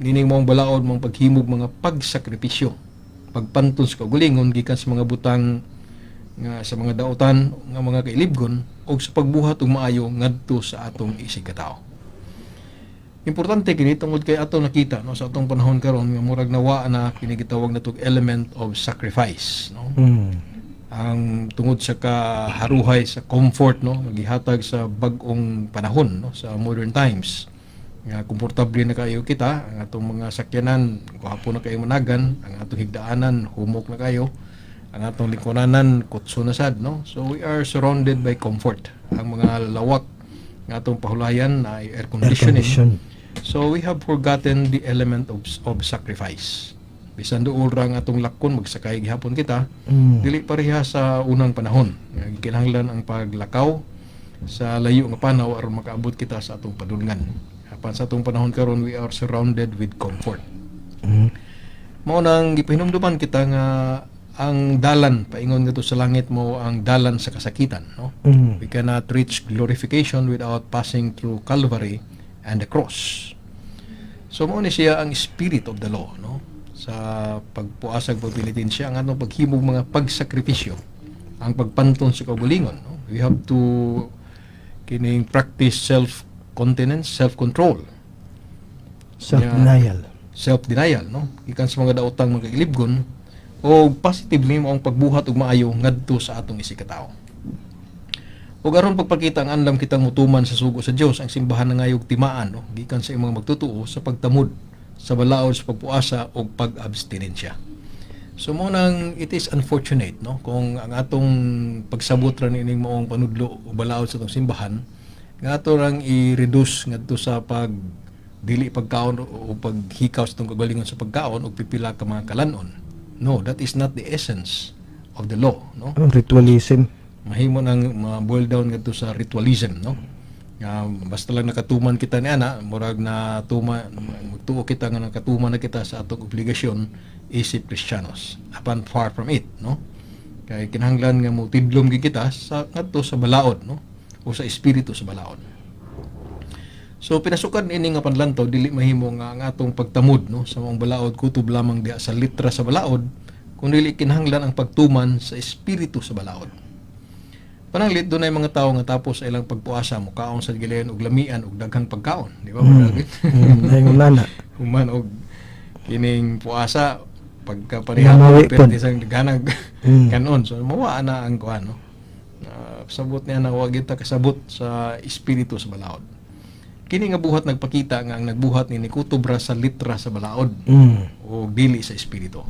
Speaker 2: nining maong balaod mong paghimog mga pagsakripisyo, pagpanton sa kaugalingon gikan sa mga butang nga sa mga dautan nga mga kailibgon o sa pagbuhat og maayo ngadto sa atong isigkatao. Importante kini tungod kay ato nakita, no, sa atong panahon karon nga murag nawaa na kini gitawag natong element of sacrifice, no, ang tungod sa kaharuhay sa comfort, no, gihatag sa bag-ong panahon, no, sa modern times nga komportable na kayo kita. Ang atong mga sakyanan gwapo na kayo managan, ang atong higdaanan humok na kayo, ang atong lingkuranan kutso na sad, no. So we are surrounded by comfort. Ang mga lawak nga atong pahulayan na air
Speaker 1: Air
Speaker 2: conditioning.
Speaker 1: Condition.
Speaker 2: So we have forgotten the element of sacrifice. Bisan duol ra ang atong lakon, magsakay gihapon kita, dili pareha sa unang panahon. Nga kinahanglan ang paglakaw sa layo nga panaw aron makaabot kita sa atong padulngan. Apan sa atong panahon karon, we are surrounded with comfort. Mao nang gipahinumduman kita nga ang dalan paingon ngadto sa langit mao ang dalan sa kasakitan, no? We cannot reach glorification without passing through Calvary and the cross. So mao ni siya ang spirit of the law, no? Sa pagpuasag, pagpenitensya, ang atong paghimog mga pagsakripisyo, ang pagpanton sa kaugalingon, no? We have to kining practice self-continence, self-control,
Speaker 1: Self-denial.
Speaker 2: Self-denial, no? Gikan sa mga daotang mga ilibgon o positively mao ang pagbuhat og maayo ngadto sa atong isigkatawo. Ug aron pagpakita ang andam kitang mutuman sa sugo sa Dios, ang simbahan nangayog timaan, no, gikan sa imong magtutuo sa pagtamod sa balaod sa pagpuasa ug pag-abstinensya. So mao nang it is unfortunate, no, kung ang atong pagsabot ra niining maong panudlo o balaod sa atong simbahan nga ato rang i-reduce ngadto sa pag dili pagkaon o paghikaw sa atong kagalingon sa pagkaon og pipila ka mga kalanon. No, that is not the essence of the law, no?
Speaker 1: Ang ritualism.
Speaker 2: Mahimo nang ma-boil down ngadto sa ritualism, no, nga basta lang nakatuman kita ni ana, murag na tuma magtuo kita nga nakatuman na kita sa atong obligasyon isip Kristiyanos. Apan far from it, no, kay kinahanglan nga mo tidlom gid kita sa ngadto sa balaod, no, o sa espiritu sa balaod. So pinasukan ini nga panlantaw, dili mahimo nga ang atong pagtamod, no, sa maong balaod kutob lamang diha sa litra sa balaod, kun dili kinahanglan ang pagtuman sa espiritu sa balaod. Pananglit dunay mga tawo nga tapos sa ilang pagpuasa mukaon sa gilayon og lamian og daghang pagkaon, di ba, Brother Alvin?
Speaker 1: Ayun nana.
Speaker 2: Human og kining puasa, pagka pareha
Speaker 1: Namawi pod.
Speaker 2: perti sang daghanag kanon. So mawa na ang kuan, no. Sabot niya na wa kita kasabot sa espiritu sa balaod. Kini nga buhat nagpakita nga ang nagbuhat ni kutob ra sa litra sa balaod o dili sa espiritu.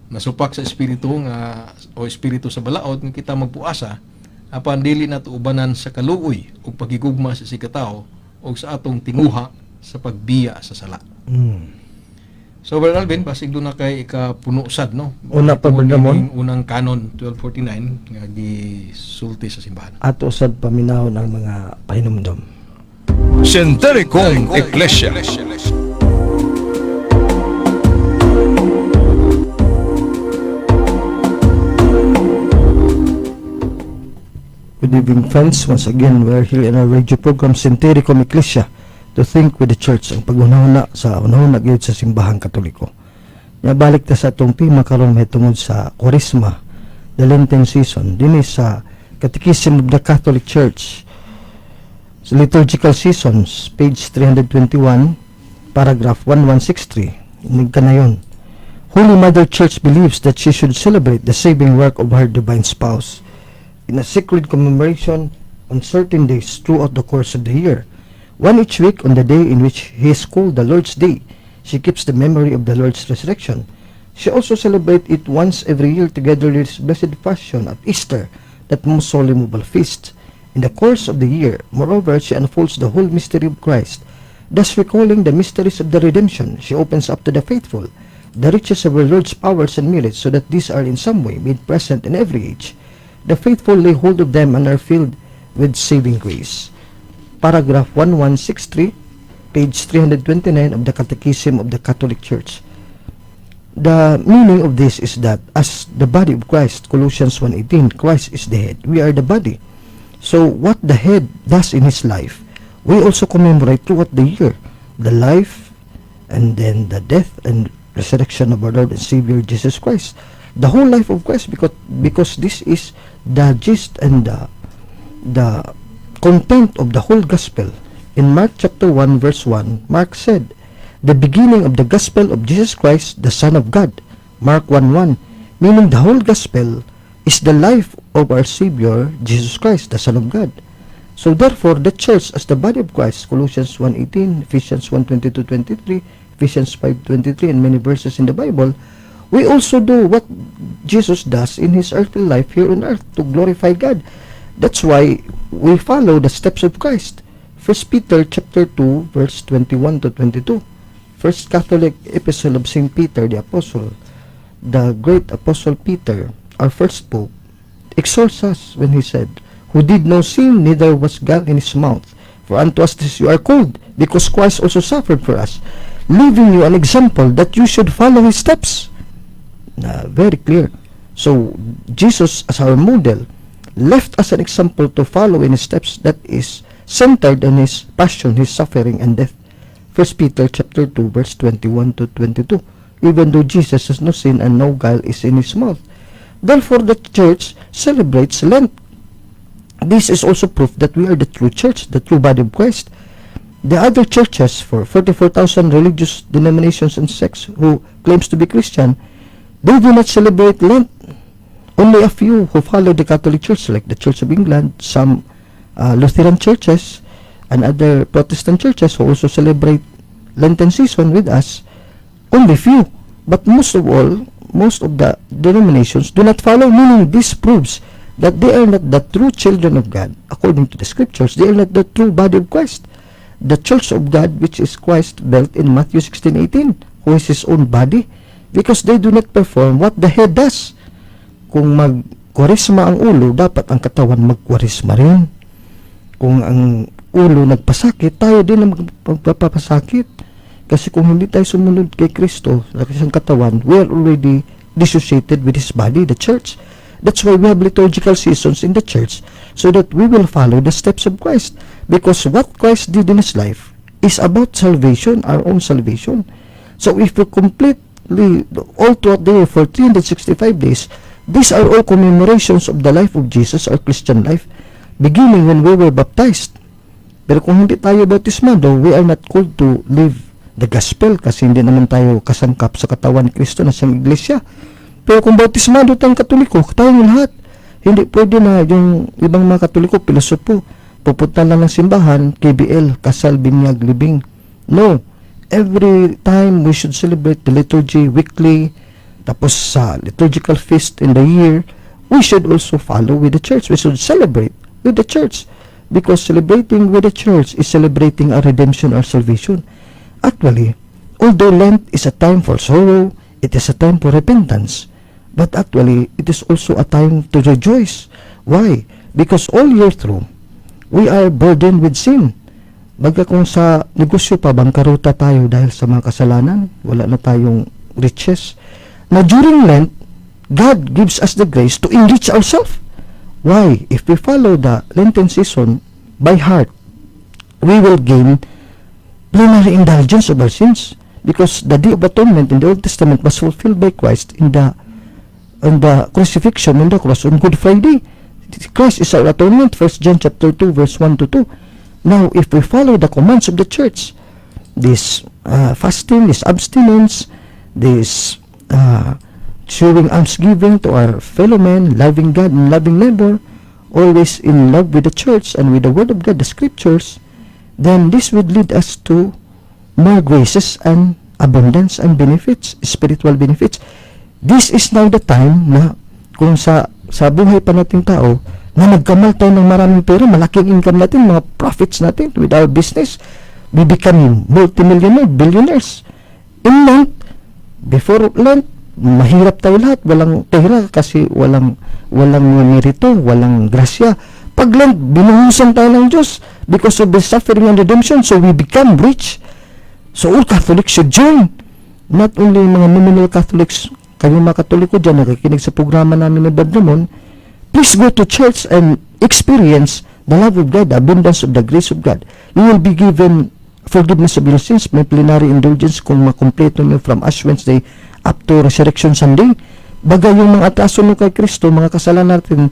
Speaker 2: Nasupak sa espiritu nga o espiritu sa balaod nga kita magpuasa, apan dili nato ubanan sa kaluoy ug pagigugma sa isigkatawo o sa atong tinguha sa pagbiya sa sala. So Brother Alvin, basig duna kay ikapuno sad, no?
Speaker 1: Una pa,
Speaker 2: Tungod
Speaker 1: Brother Ramon.
Speaker 2: nining unang canon 1249 nga gisulti sa simbahan.
Speaker 1: Ato sad paminawon ang mga pahinumdom.
Speaker 3: Centericum Ecclesia.
Speaker 1: Good evening, friends. Once again, we're here in our radio program, Centericum Ecclesia, to think with the church, ang paghunahuna sa hunahuna gyud sa simbahang Katoliko. Nya balik ta sa atong tema karon mahitungod sa Kwaresma, the Lenten season, dinhi sa Catechism of the Catholic Church, sa Liturgical Seasons, page 321, paragraph 1163. Nagkanayon. Holy Mother Church believes that she should celebrate the saving work of her divine spouse in a sacred commemoration on certain days throughout the course of the year. One each week on the day in which he is called the Lord's Day, she keeps the memory of the Lord's resurrection. She also celebrates it once every year together with his blessed passion at Easter, that most solemn of all feasts. In the course of the year, moreover, she unfolds the whole mystery of Christ. Thus recalling the mysteries of the redemption, she opens up to the faithful the riches of her Lord's powers and merits, so that these are in some way made present in every age. The faithful lay hold of them and are filled with saving grace. Paragraph 1163, page 329 of the Catechism of the Catholic Church. The meaning of this is that as the body of Christ, Colossians 1:18, Christ is the head. We are the body. So what the head does in his life, we also commemorate throughout the year. The life and then the death and resurrection of our Lord and Savior Jesus Christ. The whole life of Christ, because this is the gist and the content of the whole gospel. In Mark chapter 1 verse 1, Mark said, "The beginning of the gospel of Jesus Christ, the Son of God." Mark 1:1, meaning the whole gospel is the life of our Savior Jesus Christ, the Son of God. So therefore, the church as the body of Christ, Colossians 1:18, Ephesians 1:22-23, Ephesians 5:23, and many verses in the Bible, we also do what Jesus does in his earthly life here on earth to glorify God. That's why we follow the steps of Christ. 1 Peter chapter 2 verse 21 to 22. First Catholic Epistle of St. Peter the Apostle, the great Apostle Peter, our first pope, exhorts us when he said, "Who did no sin, neither was guile in his mouth. For unto us this you are called, because Christ also suffered for us, leaving you an example that you should follow his steps." Very clear. So, Jesus as our model left us an example to follow in his steps that is centered on his passion, his suffering, and death. 1 Peter chapter 2 verse 21 to 22. Even though Jesus has no sin and no guile is in his mouth. Therefore, the church celebrates Lent. This is also proof that we are the true church, the true body of Christ. The other churches, for 44,000 religious denominations and sects who claims to be Christian, they do not celebrate Lent. Only a few who follow the Catholic Church, like the Church of England, some Lutheran churches, and other Protestant churches who also celebrate Lenten season with us, only few. But most of all, most of the denominations do not follow, meaning this proves that they are not the true children of God. According to the scriptures, they are not the true body of Christ. The church of God, which is Christ built in Matthew 16:18, who is his own body, because they do not perform what the head does. Kung magkwaresma ang ulo, dapat ang katawan magkwaresma rin. Kung ang ulo nagpasakit, tayo din ang magpapasakit. Kasi kung hindi tayo sumunod kay Kristo, sa isang katawan, we are already dissociated with His body, the church. That's why we have liturgical seasons in the church, so that we will follow the steps of Christ. Because what Christ did in His life is about salvation, our own salvation. So if we completely, all throughout the year for 365 days, these are all commemorations of the life of Jesus, our Christian life, beginning when we were baptized. Pero kung hindi tayo bautismado, we are not called to live the gospel kasi hindi naman tayo kasangkap sa katawan ni Kristo na siyang iglesia. Pero kung bautismado tayong Katoliko, tayong lahat. Hindi pwede na yung ibang mga Katoliko, pilosopo, pupunta lang ng simbahan, KBL, kasal, binyag, libing. No. Every time we should celebrate the liturgy weekly, tapos sa liturgical feast in the year, we should also follow with the church. We should celebrate with the church. Because celebrating with the church is celebrating our redemption, our salvation. Actually, although Lent is a time for sorrow, it is a time for repentance. But actually, it is also a time to rejoice. Why? Because all year through, we are burdened with sin. Baga kung sa negosyo pa, bangkaruta tayo dahil sa mga kasalanan, wala na tayong riches. Now, during Lent, God gives us the grace to enrich ourselves. Why? If we follow the Lenten season by heart, we will gain plenary indulgence of our sins because the Day of Atonement in the Old Testament was fulfilled by Christ in the crucifixion on the cross on Good Friday. Christ is our atonement, 1 John chapter 2 verse 1 to 2. Now, if we follow the commands of the church, this fasting, this abstinence, this showing almsgiving to our fellow men, loving God and loving neighbor, always in love with the church and with the Word of God, the Scriptures, then this would lead us to more graces and abundance and benefits, spiritual benefits. This is now the time na kung sa buhay pa nating tao, na nagkamal tayo ng maraming pera, malaking income natin, mga profits natin with our business, we become multimillionaire, billionaires. In Lent, before Lent, mahirap tayo lahat, walang pera kasi walang merito, walang grasya. Pag Lent, binuhusan tayo ng Diyos because of the suffering and redemption, so we become rich. So all Catholics should join. Not only mga nominal Catholics, kayo mga Katoliko dyan, nakikinig sa programa namin ni Brad Ramon, please go to church and experience the love of God, the abundance of the grace of God. You will be given forgiveness of your sins, may plenary indulgence kung makompleto nyo from Ash Wednesday up to Resurrection Sunday. Bagay yung mga atraso nyo kay Kristo, mga kasalanan natin,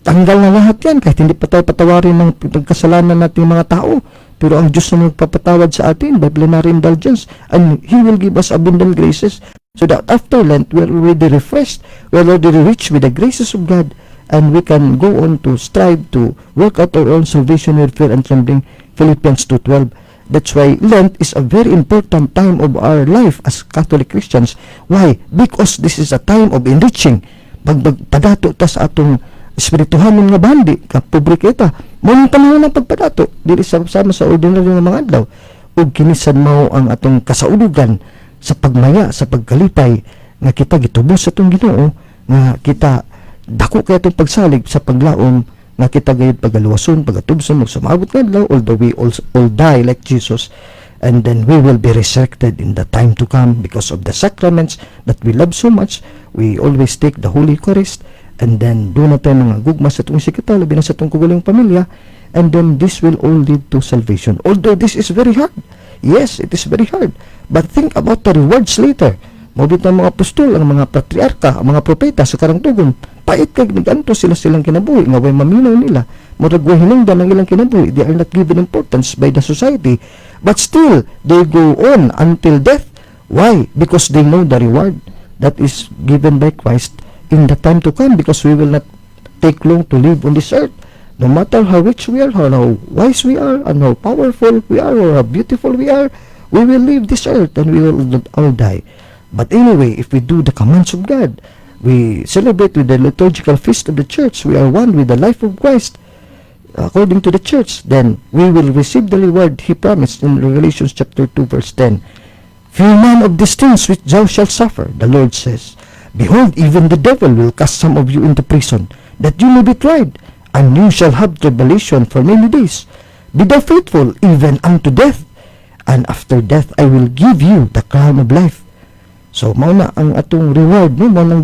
Speaker 1: tanggal na lahat yan kahit hindi pa tayo patawarin ng pagkasalanan nating mga tao. Pero ang Diyos na magpapatawad sa atin by plenary indulgence, and He will give us abundant graces so that after Lent, we are already refreshed, we are already rich with the graces of God, and we can go on to strive to work out our own salvation with fear and trembling, Philippians 2:12. That's why Lent is a very important time of our life as Catholic Christians. Why? Because this is a time of enriching. Pag padato ta sa atong espirituhanon nga bandi, kapobre kita, Mao ning panahon ng pagpadato dili sa sama sa ordinaryo nga mga adlaw, ug kini sad mao ang atong kasaulugan sa pagmaya, sa pagkalipay nga kita gitubos sa atong Ginoo, nga kita dako kay atong pagsalig sa paglaom nga kita gayud pagaluwason, pagatubson ug sa maabot nga adlaw, although we all die like Jesus, and then we will be resurrected in the time to come because of the sacraments that we love so much. We always take the Holy Eucharist, and then duna tay mga gugma sa atong isigkatawo, labi na sa atong kaugalingong pamilya, and then this will all lead to salvation. Although this is very hard, yes, it is very hard, but think about the rewards later. Mao bitaw ang mga apostol, ang mga patriarka, ang mga propeta sa karangtugon, pait kay nagantos sila silang kinabuhi nga way maminaw nila, murag way hinungdan ang ilang kinabuhi. They are not given importance by the society, but still they go on until death. Why? Because they know the reward that is given by Christ in the time to come, because we will not take long to live on this earth. No matter how rich we are, how wise we are, and how powerful we are, or how beautiful we are, we will leave this earth and we will all die. But anyway, if we do the commands of God, we celebrate with the liturgical feast of the church, we are one with the life of Christ, according to the church, then we will receive the reward He promised in Revelations chapter 2 verse 10. "Fear none of these things which thou shalt suffer," the Lord says. "Behold, even the devil will cast some of you into prison, that you may be tried, and you shall have tribulation for many days. Be thou faithful even unto death, and after death I will give you the crown of life." So, mao na ang atong reward, no? Mao nang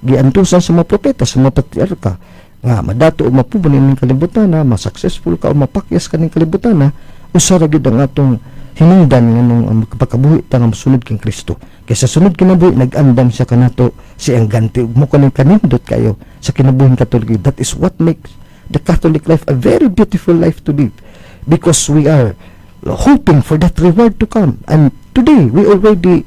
Speaker 1: giantusan sa mga propeta, sa mga patriarka, nga madato o mapubo ning kalibutan na, ma-successful ka o mapakyas ka ning kalibutan na, usa ra gyud ang atong hinungdan nga nung ang pagkabuhi ta nga mosunod kang Kristo. Kay sa sunod kinabuhi nag-andam siya kanato si ang ganti ug mo kaning kanindot kayo sa kinabuhing Katoliko. That is what makes the Catholic life a very beautiful life to live, because we are hoping for that reward to come. And today we already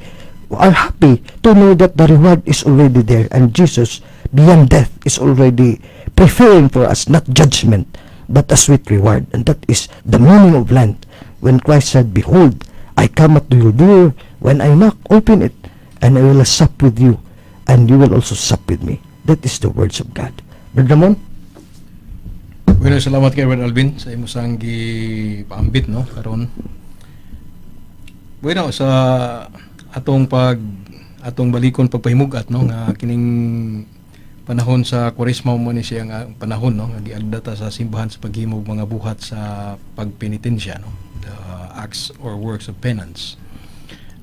Speaker 1: are happy to know that the reward is already there and Jesus beyond death is already preparing for us not judgment but a sweet reward. And that is the meaning of Lent, when Christ said, "Behold, I come at your door. When I knock, open it, and I will sup with you, and you will also sup with me." That is the words of God. Brother Ramon?
Speaker 2: Bueno, salamat kay Brother Alvin sa imo sang gipaambit, no, karon. Bueno, sa atong balikon pagpahimugat, no, nga kining panahon sa Kwaresma mo ni siya nga panahon, no, nga giagda ta sa simbahan sa paghimo og mga buhat sa pagpenitensya, no, the acts or works of penance.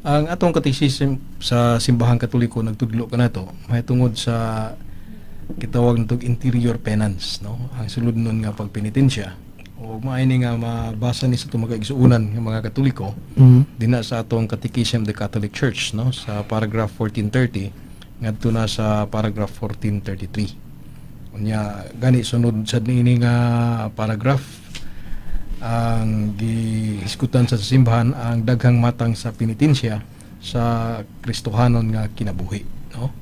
Speaker 2: Ang atong katekism sa Simbahang Katoliko nagtudlo kanato mahitungod sa gitawag natog interior penance, no, ang suludnon nga pagpenitensya, o maay ni nga mabasa ni sa atong mga igsuonan nga mga Katoliko dinha sa atong Catechism of the Catholic Church, no, sa paragraph 1430 ngadto na sa paragraph 1433. Unya gani sunod sad niini nga paragraph ang gihisgutan sa simbahan ang daghang matang sa penitensya sa Kristohanon nga kinabuhi, no.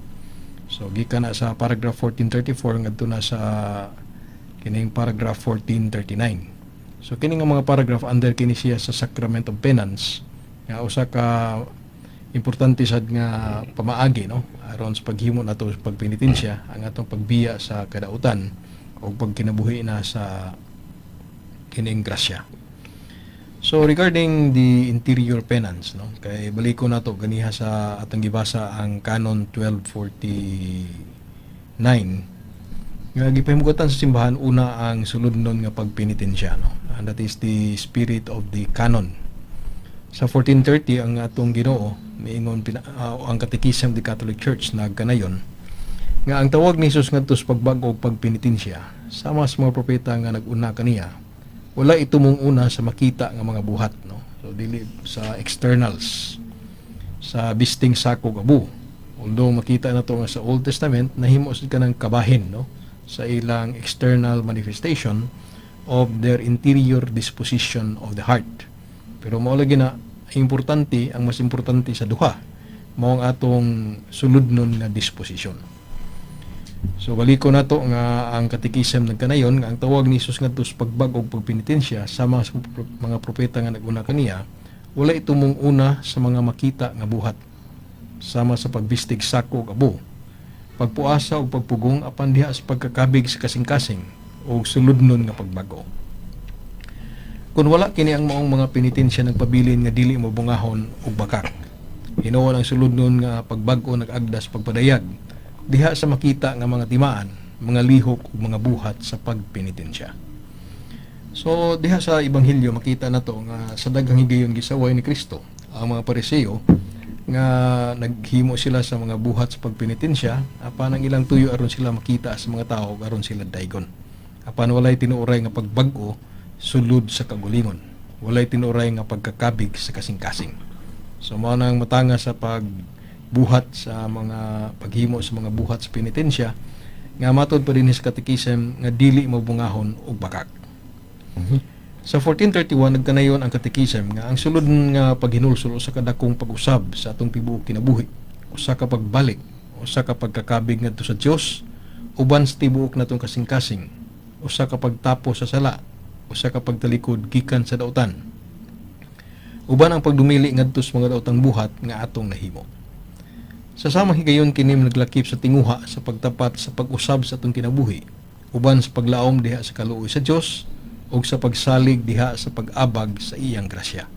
Speaker 2: So gikan na sa paragraph 1434 ngadto na sa kining paragraph 1439. So kini nga mga paragraph, under kini siya sa sacrament of penance nga usa ka importante sad nga pamaagi, no, aron sa paghimo nato sa pagpenitensya, ang atong pagbiya sa kadautan o pagkinabuhi na sa kining grasya. So regarding the interior penance, no, kay baliko nato ganiha sa atong gibasa ang Canon 1249 nga gipahimugatan sa simbahan una ang suludnon nga pagpenitensya, no, and that is the spirit of the canon. Sa 1430, ang atong Ginoo miingon ang Catechism of the Catholic Church nagkanayon nga ang tawag ni Jesus ngadto sa pagbag-o og pagpenitensya, sama sa mga propeta nga nag-una kaniya, wala itumong una sa makita nga mga buhat, no. So dili sa externals, sa bisting sako ug abo, although makita na to nga sa Old Testament nahimo sad kanang kabahin, no, sa ilang external manifestation of their interior disposition of the heart. Pero mao lagi na importante, ang mas importante sa duha mao ang atong suludnon nga disposisyon. So baliko nato nga ang Catechism nagkanayon nga ang tawag ni Jesus ngadto sa pagbag-o og pagpenitensya, sama sa mga propeta nga naguna kaniya, wala itumong una sa mga makita nga buhat sama sa pagbistig sako ug abo, pagpuasa ug pagpugong, apan diha sa pagkakabig sa kasing-kasing ug suludnon nga pagbag-o. Kung wala kini ang maong mga penitensya, nagpabilin nga dili mo bungahon og bakak. Hinuon ang suludnon nga pagbag-o nag-agda sa pagpadayag diha sa makita nga mga timaan, mga lihok ug mga buhat sa pagpenitensya. So diha sa Ebanghelyo, makita nato nga sa daghang higayon gisaway ni Kristo ang mga Pariseo nga naghimo sila sa mga buhat sa pagpenitensya, apan ang ilang tuyo aron sila makita sa mga tao, aron sila daygon. Apan walay tinuoray nga pagbag-o sulod sa kagulingon. Walay tinuoray nga pagkakabig sa kasing-kasing. So mao nang matanga sa pagbuhat sa mga paghimo sa mga buhat sa penitensya nga matod pa din sa Catechism nga dili mabungahon og bakak. Sa 1431, nagkanayon ang Catechism nga ang sulod nga paghinulsol usa ka dakong pag-usab sa atong tibuok kinabuhi, usa ka pagbalik, usa ka pagkakabig ngadto sa Dios uban sa tibuok natong kasing-kasing, usa ka pagtapos sa sala, usa ka pagtalikod gikan sa dautan, uban ang pagdumili ngadto sa mga daotang buhat nga atong nahimo. Sa samang higayon, kini naglakip sa tinguha sa pagtapat sa pag-usab sa atong kinabuhi uban sa paglaom diha sa kaluoy sa Dios ug sa pagsalig diha sa pag-abag sa iyang grasya.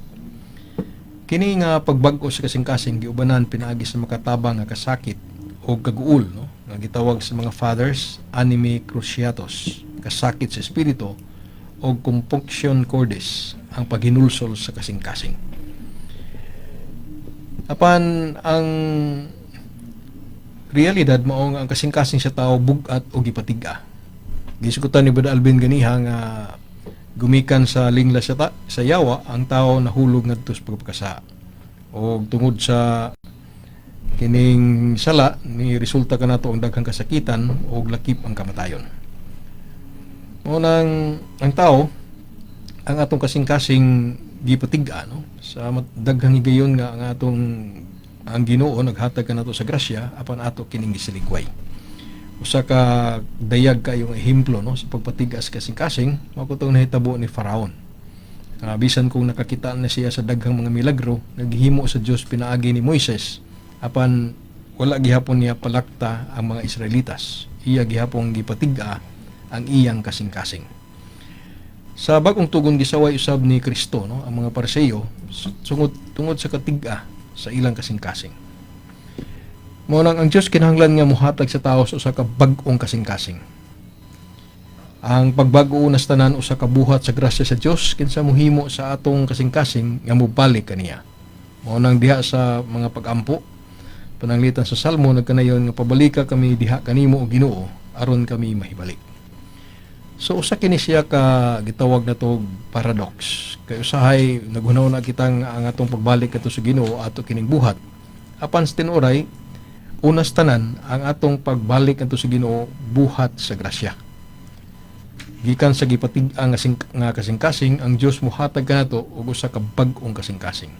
Speaker 2: Kini nga pagbag-o sa kasing-kasing giubanan pinaagi sa makatabang nga kasakit o kaguol, no, nga gitawag sa mga fathers animi cruciatus, kasakit sa espiritu, o compunction cordis, ang paghinulsol sa kasing-kasing. Apan ang realidad mao nga ang kasing-kasing sa tao bug-at o gipatig-a. Gisukutan ni Brother Alvin ganiha nga gumikan sa lingla sa yawa, ang tao nahulog ngadto sa pagpakasala. O tungod sa kining sala ni resulta kanato ang daghang kasakitan o lakip ang kamatayon. Mao nang ang tao, ang atong kasing-kasing gipatig-a, no, sa daghang higayon nga ang atong ang Ginoo naghatag kanato sa grasya, apan ato kining gisiligway. Usa ka dayag kayong ehemplo, no, sa pagpatig-a sa kasing-kasing mao katong nahitabo ni Faraon. Bisan kung nakakita na siya sa daghang mga milagro naghimo sa Dios pinaagi ni Moises, apan wala gihapon niya palakta ang mga Israelitas. Iya gihapon gipatig-a ang iyang kasing-kasing. Sa Bagong Tugon, gisaway usab ni Kristo, no, ang mga Pariseo tungod sa katig-a sa ilang kasing-kasing. Mao nang ang Dios kinahanglan nga mohatag sa tao sa usa ka bag-ong kasing-kasing. Ang pagbag-o una sa tanan usa ka buhat sa grasya sa Dios kinsa mohimo sa atong kasing-kasing nga mobalik kaniya. Mao nang diha sa mga pag-ampo, pananglitan sa Salmo, nagkanayon nga pabalika kami diha kanimo, o Ginoo, aron kami mahibalik. So usa kini siya ka gitawag nato paradox. Kay usahay naghunahuna kitang ang atong pagbalik kadto sa Ginoo ato kining buhat. Apan sa tinuoray, unas tanan ang atong pagbalik kadto sa Ginoo buhat sa grasya. Gikan sa gipatig-ang nga kasing-kasing, ang Dios mohatag kanato og usa ka bag-ong kasing-kasing.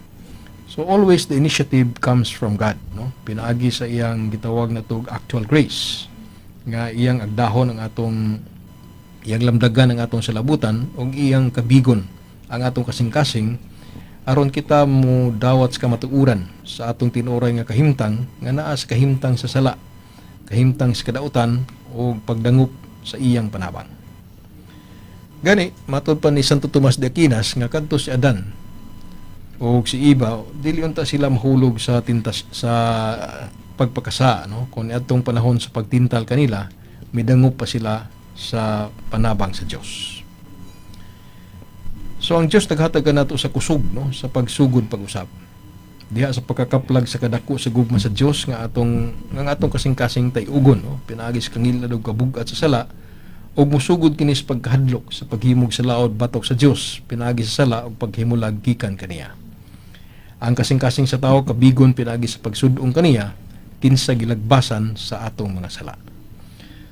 Speaker 2: So always the initiative comes from God, no? Pinaagi sa iyang gitawag nato actual grace nga iyang agdahon ang atong, iyang lamdagan ang atong salabutan ug iyang kabigon ang atong kasing-kasing aron kita mo dawat sa kamatuoran sa atong tinuoray nga kahimtang nga naa sa kahimtang sa sala, kahimtang sa kadautan ug pagdangop sa iyang panabang. Gani, matod pa ni Santo Tomas de Aquinas nga kadto si Adan o si Eva, dili unta sila mahulog sa tintas sa pagpakasa, no, kung adtong panahon sa pagtintal kanila midangop pa sila sa panabang sa Dios. So ang Dios naghatag kanato sa kusog, no, sa pagsugod pag-usab. Diha sa pagkakaplag sa kadako sa gugma sa Dios nga ang atong kasing-kasing tayugon, no, pinaagi sa kangilad ug kabug-at sa sala, ug musugod kini sa pagkahadlok sa paghimog sa laod batok sa Dios pinaagi sa sala ug paghimulag gikan kaniya. Ang kasing-kasing sa tao kabigon pinaagi sa pagsudong kaniya kinsa gilagbasan sa atong mga sala.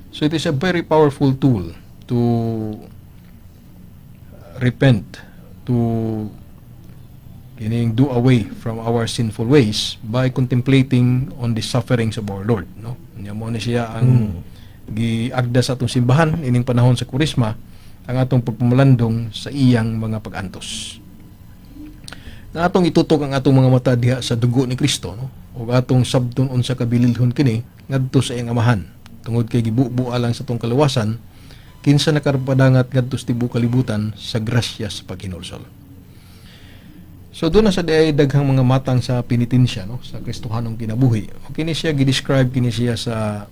Speaker 2: So it is a very powerful tool to repent, to kining do away from our sinful ways by contemplating on the sufferings of our Lord, no? Nya mo ni siya ang giagda sa atong simbahan ining panahon sa Kurisma, ang atong pagpamalandong sa iyang mga pag-antos. Na atong itutok ang atong mga mata diha sa dugo ni Kristo, no, ug atong sabton unsa kabililhon kini ngadto sa iyang Amahan tungod kay gibubo alang sa atong kaluwasan. Kinsa nakapadangat ngadto sa tibuok kalibutan sa grasya sa paghinulsol. So duna sa diay daghang mga matang sa penitensya, no, sa Kristohanong kinabuhi. O kini siya gi-describe kini siya sa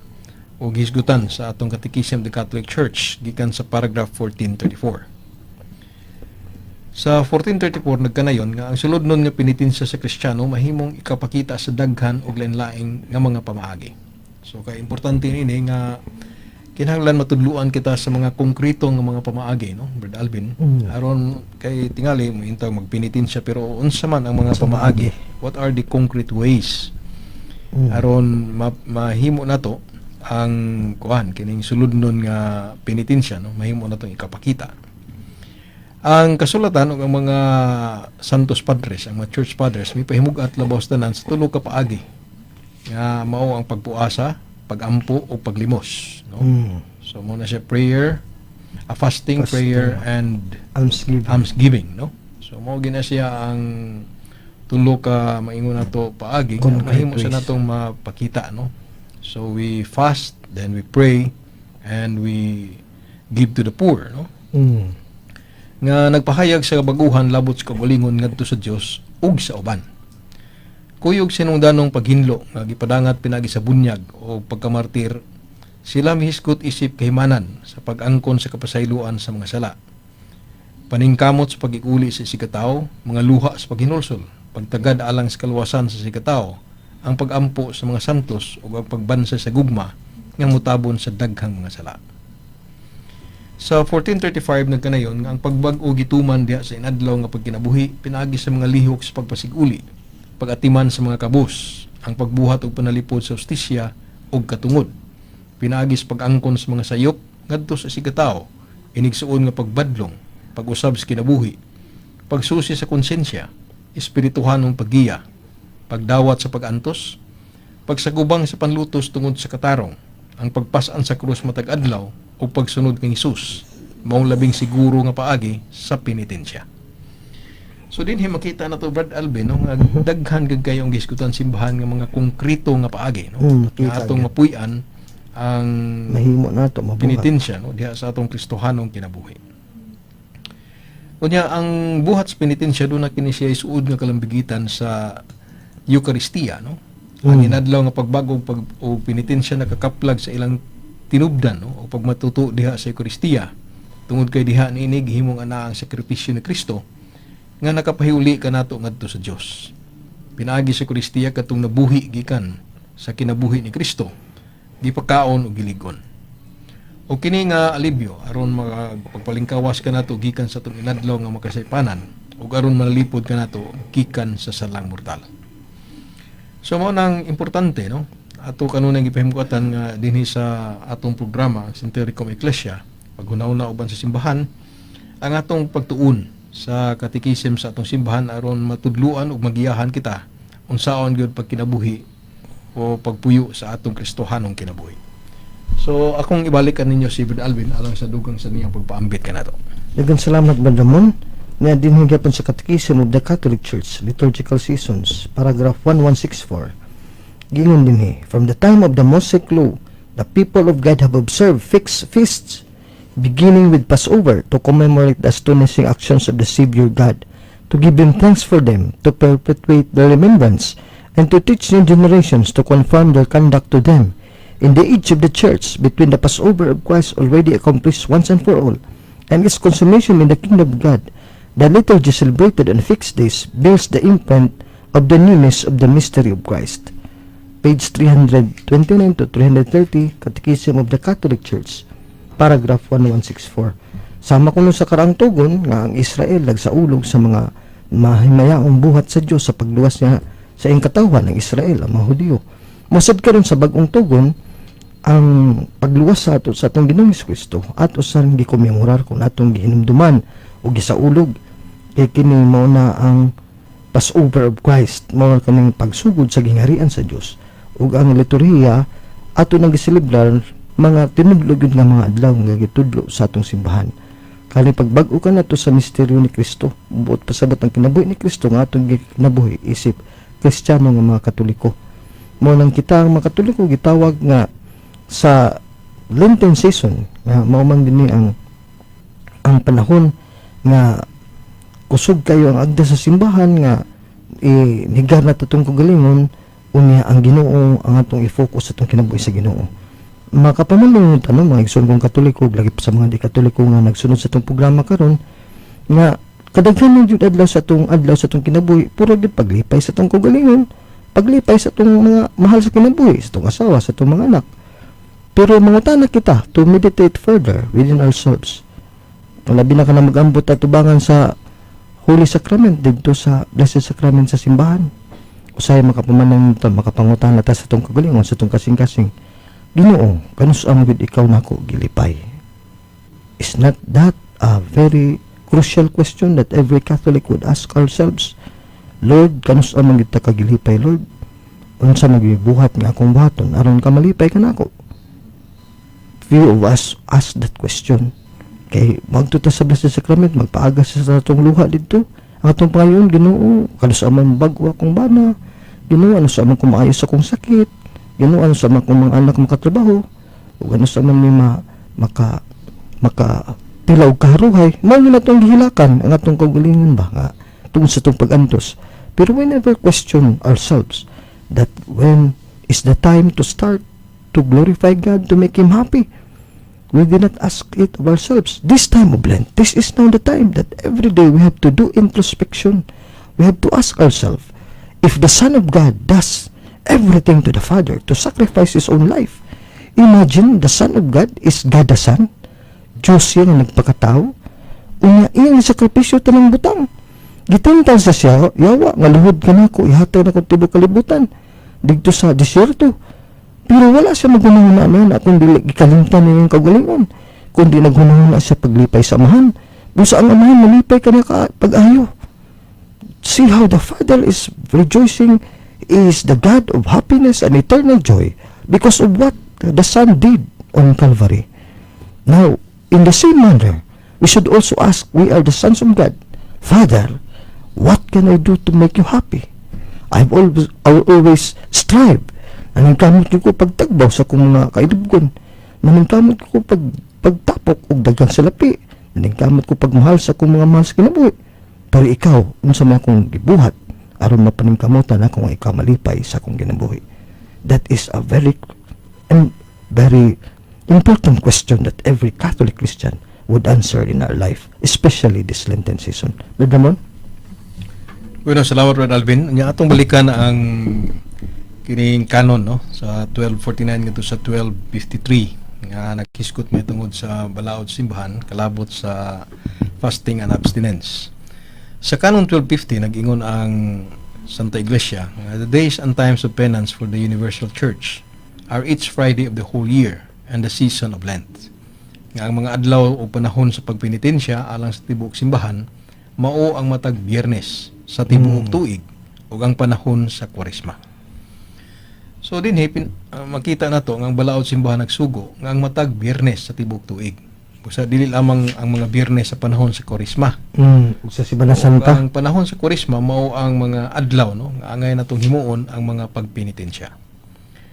Speaker 2: o gihisgutan sa atong Catechism of the Catholic Church gikan sa paragraph 1434. Sa 1434 nagkanayon nga ang sulodnon nga penitensya sa Kristiyano mahimong ikapakita sa daghan og lain-laing nga mga pamaagi. So kay importante ini nga kinahanglan matudluan kita sa mga konkreto nga mga pamaagi, no, Brad Alvin? Aron kay tingali mo intag magpenitensya, pero unsa man ang mga pamaagi? What are the concrete ways aron mahimo nato ang kuan, kining suludnon nga penitensya, no, mahimo natong ikapakita? Ang kasulatan ug ang mga Santos Padres, ang mga Church Fathers, may pahimug-at labaw sa tanan sa tulo ka paagi nga mao ang pagpuasa, pagampo o paglimos, no? So mao na siya: prayer, a fasting,
Speaker 1: fasting,
Speaker 2: prayer and
Speaker 1: almsgiving.
Speaker 2: Almsgiving, no? So mao gina siya ang tulo ka, maingon nato, paagi nga
Speaker 1: concrete
Speaker 2: mahimo sa
Speaker 1: ways.
Speaker 2: Natong mapakita, no? So we fast, then we pray and we give to the poor, no? Nga nagpahayag sa kabaguhan labot sa kaugalingon ngadto sa Dios ug sa uban. Kuyog sinungdanong paghinlo nga gipadangat pinagi sa bunyag o pagkamartir, sila mihisgot isip kahimanan sa pag-angkon sa kapasayloan sa mga sala. Paningkamot sa pag-ikuli sa isigkatawo, mga luha sa paghinulsol, pagtagad alang sa kaluwasan sa isigkatawo, ang pagampo sa mga santos ug ang pagbansay sa gugma nga mutabon sa daghang mga sala. Sa 1435 nagkanayon nga ang pagbag-o gituman diha sa inadlaw nga pagkinabuhi pinaagi sa mga lihok sa pagpasiguli, pag-atiman sa mga kabus, ang pagbuhat og panalipod sa hustisya ug katungod. Pinaagi sa pag-angkon sa mga sayop ngadto sa isigkatawo, inigsuon nga pagbadlong, pag-usab sa kinabuhi, pagsusi sa konsensya, espirituhanong paggiya, pagdawat sa pag-antos, pagsagubang sa panlutos tungod sa katarong, ang pagpasan sa krus matag adlaw o pagsunod kang Hesus, maong labing siguro nga paagi sa penitensya. So dinhi makita na to, Brad Alvin, no, nga daghan gid kayo ang gisgutan simbahan nga mga konkreto nga paagi, no,
Speaker 1: Makita
Speaker 2: nga atong
Speaker 1: gyud.
Speaker 2: Mapuy-an ang
Speaker 1: Mahimo nato mabuhat.
Speaker 2: Penitensya, no, diha sa atong Kristohanong kinabuhi. Unya, ang buhat sa penitensya duna kini siya isuod nga kalambigitan sa Eucharistia, no? Ang inadlaw nga pagbago pag o penitensya nakakaplag sa ilang tinubdan, no, o pagmatuto diha sa Eucharistia tungod kay diha niini gihimong anaa ang sakripisyo ni Kristo nga nakapahiuli kanato ngadto sa Dios. Pinaagi sa Eucharistia katong nabuhi gikan sa kinabuhi ni Kristo, gipakaon og gilig-on. O kini nga alibyo aron magpagpalingkawas kanato gikan sa atong inadlaw nga makasaypanan ug aron manalipod kanato gikan sa salang mortal. So mao nang importante, no, ato kanunay gipahimugatan nga dinhi sa atong programa, ang Sintere Cum Ecclesia, paghuna-huna uban sa simbahan, ang atong pagtuon sa katekisim sa atong simbahan aron matudluan ug magiyahan kita unsaon gyud pagkinabuhi o pagpuyo sa atong Kristohanong kinabuhi. So akong ibalik ninyo si Brad Alvin alang sa dugang sa niyang pagpaambit kanato.
Speaker 1: Daghang salamat, Brad Ramon. Nga dinhi gyapon sa Catechism of the Catholic Church, Liturgical Seasons, paragraph 1164. Giingon dinhi, "From the time of the Mosaic Law, the people of God have observed fixed feasts, beginning with Passover, to commemorate the astonishing actions of the Savior God, to give Him thanks for them, to perpetuate their remembrance, and to teach new generations to conform their conduct to them. In the age of the Church, between the Passover of Christ already accomplished once and for all, and its consummation in the kingdom of God, the liturgy celebrated on fixed days bears the imprint of the newness of the mystery of Christ." Page 329 to 330, Catechism of the Catholic Church, paragraph 1164. Sama kuno sa karaang tugon nga ang Israel nagsaulog sa mga mahimayaong buhat sa Dios sa pagluwas niya sa iyang katawhan ng Israel, ang mga Hudiyo. Mosad karon sa bag-ong tugon, ang pagluwas sa ato sa atong Ginoong Kristo ato sa gikomemorar kung atong gihinumduman o gisaulog kay kini mao na ang Passover of Christ, mao na kaming pagsugod sa gingharian sa Dios, ug ang liturhiya ato nang giselebrar mga tinudlo gyud nga mga adlaw nga gitudlo sa atong simbahan. Kani pagbag-o ka nato sa misteryo ni Kristo, buot pasabot ang kinabuhi ni Kristo nga atong gikinabuhi isip Kristiyano nga mga Katoliko. Mao nang kita ang mga Katoliko gitawag nga sa Lenten season. Nga mao man dinhi ang panahon nga kusog kayo ang agda sa simbahan, nga inigar na atong kagalingon. Unya ang Ginoo ang atong i-focus sa atong kinabuhi sa Ginoo. Makapamalong tanong, mga igsoon kong Katoliko, lagi pa sa mga di Katoliko nga nagsunod sa atong programa karon, nga kadaghan ng jud adlaw sa atong kinabuhi puro gyud paglipay sa atong kagalingon, paglipay sa atong mga mahal sa kinabuhi, sa atong asawa, sa atong mga anak. Pero mangutana kita to meditate further within ourselves, labi na kana magambot atubangan sa Holy Sacrament, didto sa Blessed Sacrament sa simbahan. Usahay makapamanang ta, makapangutana ta sa atong kagalingon, sa atong kasing-kasing, "Ginoo, kanus-a man gyud ikaw nako gilipay?" Is not that a very crucial question that every Catholic would ask ourselves? "Lord, kanus-a man gyud ta kagilipay, Lord? Unsa man gyud buhat nga akong buhaton aron ka malipay ka nako?" Few of us ask that question. Kay magto ta sa Blessed Sacrament, magpaagas sa atong luha didto. Ang atong pangayon, "Ginoo, kanus-a man bag-o akong bana? Ginoo, kanus-a man kung maayos akong sakit? Ginoo, kanus-a man kung mga anak makatrabaho? O kanus-a man mi ma, maka maka pila og kaharuhay?" Mao na atong gihilakan ang atong kaugalingon ba nga tungod sa atong pag-antos. Pero we never question ourselves that when is the time to start to glorify God, to make Him happy. We did not ask it of ourselves. This time of Lent, this is now the time that every day we have to do introspection. We have to ask ourselves, if the Son of God does everything to the Father to sacrifice His own life, imagine, the Son of God is God the Son, Diyos siya nga nagpakatao, unya iyang sakripisyo tanang butang. Gitintal sa siya, yawa, nga luhod ka nako, ihatag na kong tibok kalibutan, didto sa disyerto. Pero wala siya maghunahuna na kung dili gikalimtan niyang kaugalingon. Kundi naghunahuna siya paglipay sa Amahan. Busa ang Amahan malipay kaniya ka pag-ayo. See how the Father is rejoicing, is the God of happiness and eternal joy because of what the Son did on Calvary. Now, in the same manner, we should also ask, we are the sons of God, "Father, what can I do to make you happy? I will always strive. Naningkamot ko pagtagbaw sa akong mga kailibgon. Naningkamot ko pagtapok og daghang salapi. Naningkamot ko pagmahal sa akong mga mahal sa kinabuhi. Pero ikaw, unsa man akong gibuhat aron mapaningkamutan ako nga ikaw malipay sa akong kinabuhi?" That is a very and very important question that every Catholic Christian would answer in our life, especially this Lenten season. Brother Ramon?
Speaker 2: Bueno, salamat, Brad Alvin. Nya atong balikan ang kining canon, no, sa 1249 ngadto sa 1253 nga naghisgot may tungod sa balaod simbahan kalabot sa fasting and abstinence. Sa Canon 1250, nag-ingon ang Santa Iglesia nga the days and times of penance for the Universal Church are each Friday of the whole year and the season of Lent. Nga ang mga adlaw o panahon sa pagpenitensya alang sa tibuok simbahan mao ang matag Biyernes sa tibuok tuig ug ang panahon sa Kwaresma. So dinhi makita nato nga ang balaod simbahan nagsugo nga ang matag Biyernes sa tibuok tuig. Busa dili lamang ang mga Biyernes sa panahon sa Kwaresma.
Speaker 1: Sa Semana Santa.
Speaker 2: Ug ang panahon sa Kwaresma mao ang mga adlaw, no, nga angay natong himuon ang mga pagpenitensya.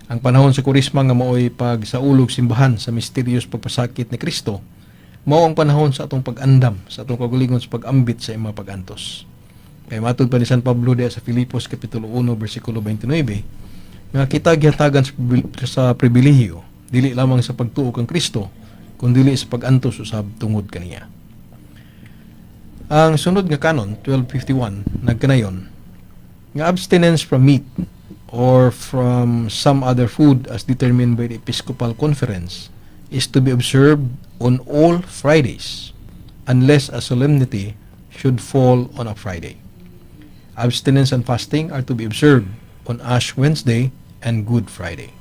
Speaker 2: Ang panahon sa Kwaresma nga maoy pagsaulog simbahan sa misteryos pagpasakit ni Kristo, mao ang panahon sa atong pag-andam sa atong kaugalingon sa pag-ambit sa imong pag-antos. Kay matud pa ni San Pablo diha sa Filipos kapitulo 1 bersikulo 29 nga kita gihatagan sa pribilehiyo dili lamang sa pagtuo kang Kristo kundi sa pag-antos usab tungod kaniya. Ang sunod nga canon, 1251, nagkanayon nga abstinence from meat or from some other food as determined by the Episcopal Conference is to be observed on all Fridays unless a solemnity should fall on a Friday. Abstinence and fasting are to be observed on Ash Wednesday and Good Friday.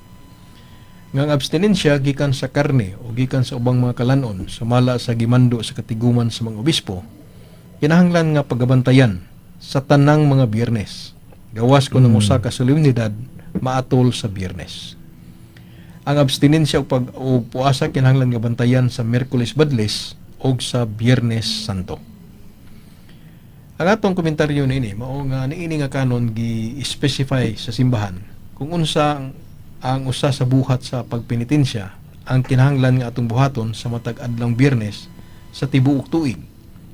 Speaker 2: Nga ang abstinensya gikan sa karne o gikan sa ubang mga kalanon sumala sa gimando sa katiguman sa mga obispo, kinahanglan nga pagabantayan sa tanang mga Biyernes gawas kon ang usa ka solemnidad maatol sa Biyernes. Ang abstinensya o pag o puasa kinahanglan nga bantayan sa Miyerkules Badles o sa Biyernes Santo. Ang atong komentaryo niini mao nga niini nga kanon gi-specify sa simbahan kung unsa ang usa sa buhat sa pagpenitensya ang kinahanglan nga atong buhaton sa matag adlawng Biyernes sa tibuok tuig.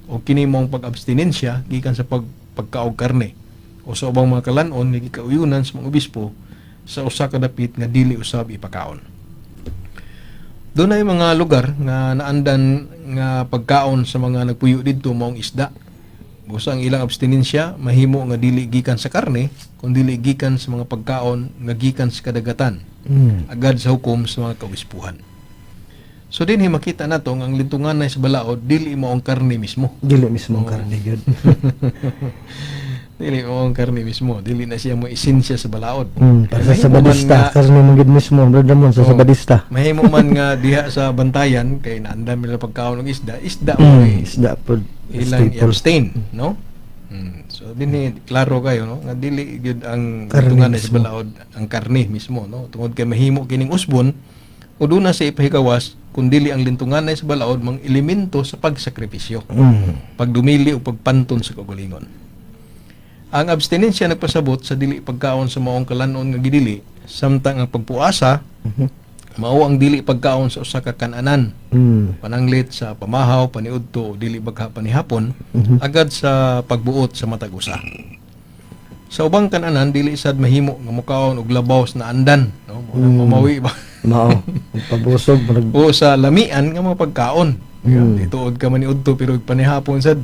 Speaker 2: O kini maong pag-abstinensya gikan sa pagkaog karne o sa ubang mga kalanon nga gikauyunan sa mga obispo sa usa ka dapit nga dili usab ipakaon. Dunay mga lugar nga naandan nga pagkaon sa mga nagpuyo didto maong isda. Busa ang ilang abstinensya mahimo nga dili gikan sa karne kun dili gikan sa mga pagkaon nga gikan sa kadagatan agad sa hukom sa mga kaobispuhan. So dinhi makita nato nga ang lintunganay sa balaod dili mao ang karne mismo.
Speaker 1: Dili mismo ang karne gyud.
Speaker 2: Dili mao ang karne mismo, dili na siya mo esensya sa balaod.
Speaker 1: Para sa
Speaker 2: Mahimo man
Speaker 1: Sabadista, karne man gyud mismo, Brother Ramon, sa
Speaker 2: Oo.
Speaker 1: Sabadista.
Speaker 2: Mahimo man nga diha sa Bantayan kay naandam nila pagkaon ng isda, isda mo
Speaker 1: Isda pod.
Speaker 2: ilang
Speaker 1: Staple.
Speaker 2: i-abstain, no? So dinhi klaro kayo, no, nga dili gyud ang
Speaker 1: Karne
Speaker 2: tunganay sa
Speaker 1: mismo.
Speaker 2: balaod ang karne mismo, no, tungod kay mahimo kining usbon o duna sa ipahigawas kun dili ang lintunganay sa balaod mang elemento sa pagsakripisyo, pagdumili o pagpanton sa kaugalingon. Ang abstinensya nagpasabot sa dili pagkaon sa maong kalanon nga gidili, samtang ang pagpuasa mao ang dili pagkaon sa usa ka kananan pananglit sa pamahaw, paniudto o dili bagha panihapon, agad sa pagbuot sa matag usa. Sa ubang kananan dili sad mahimo nga mukaon og labaw sa naandan, no? Mao nang mamawi ba?
Speaker 1: Mao. Pabusog murag
Speaker 2: O sa lamian nga mga pagkaon. Tuod ka man niudto pero panihapon sad.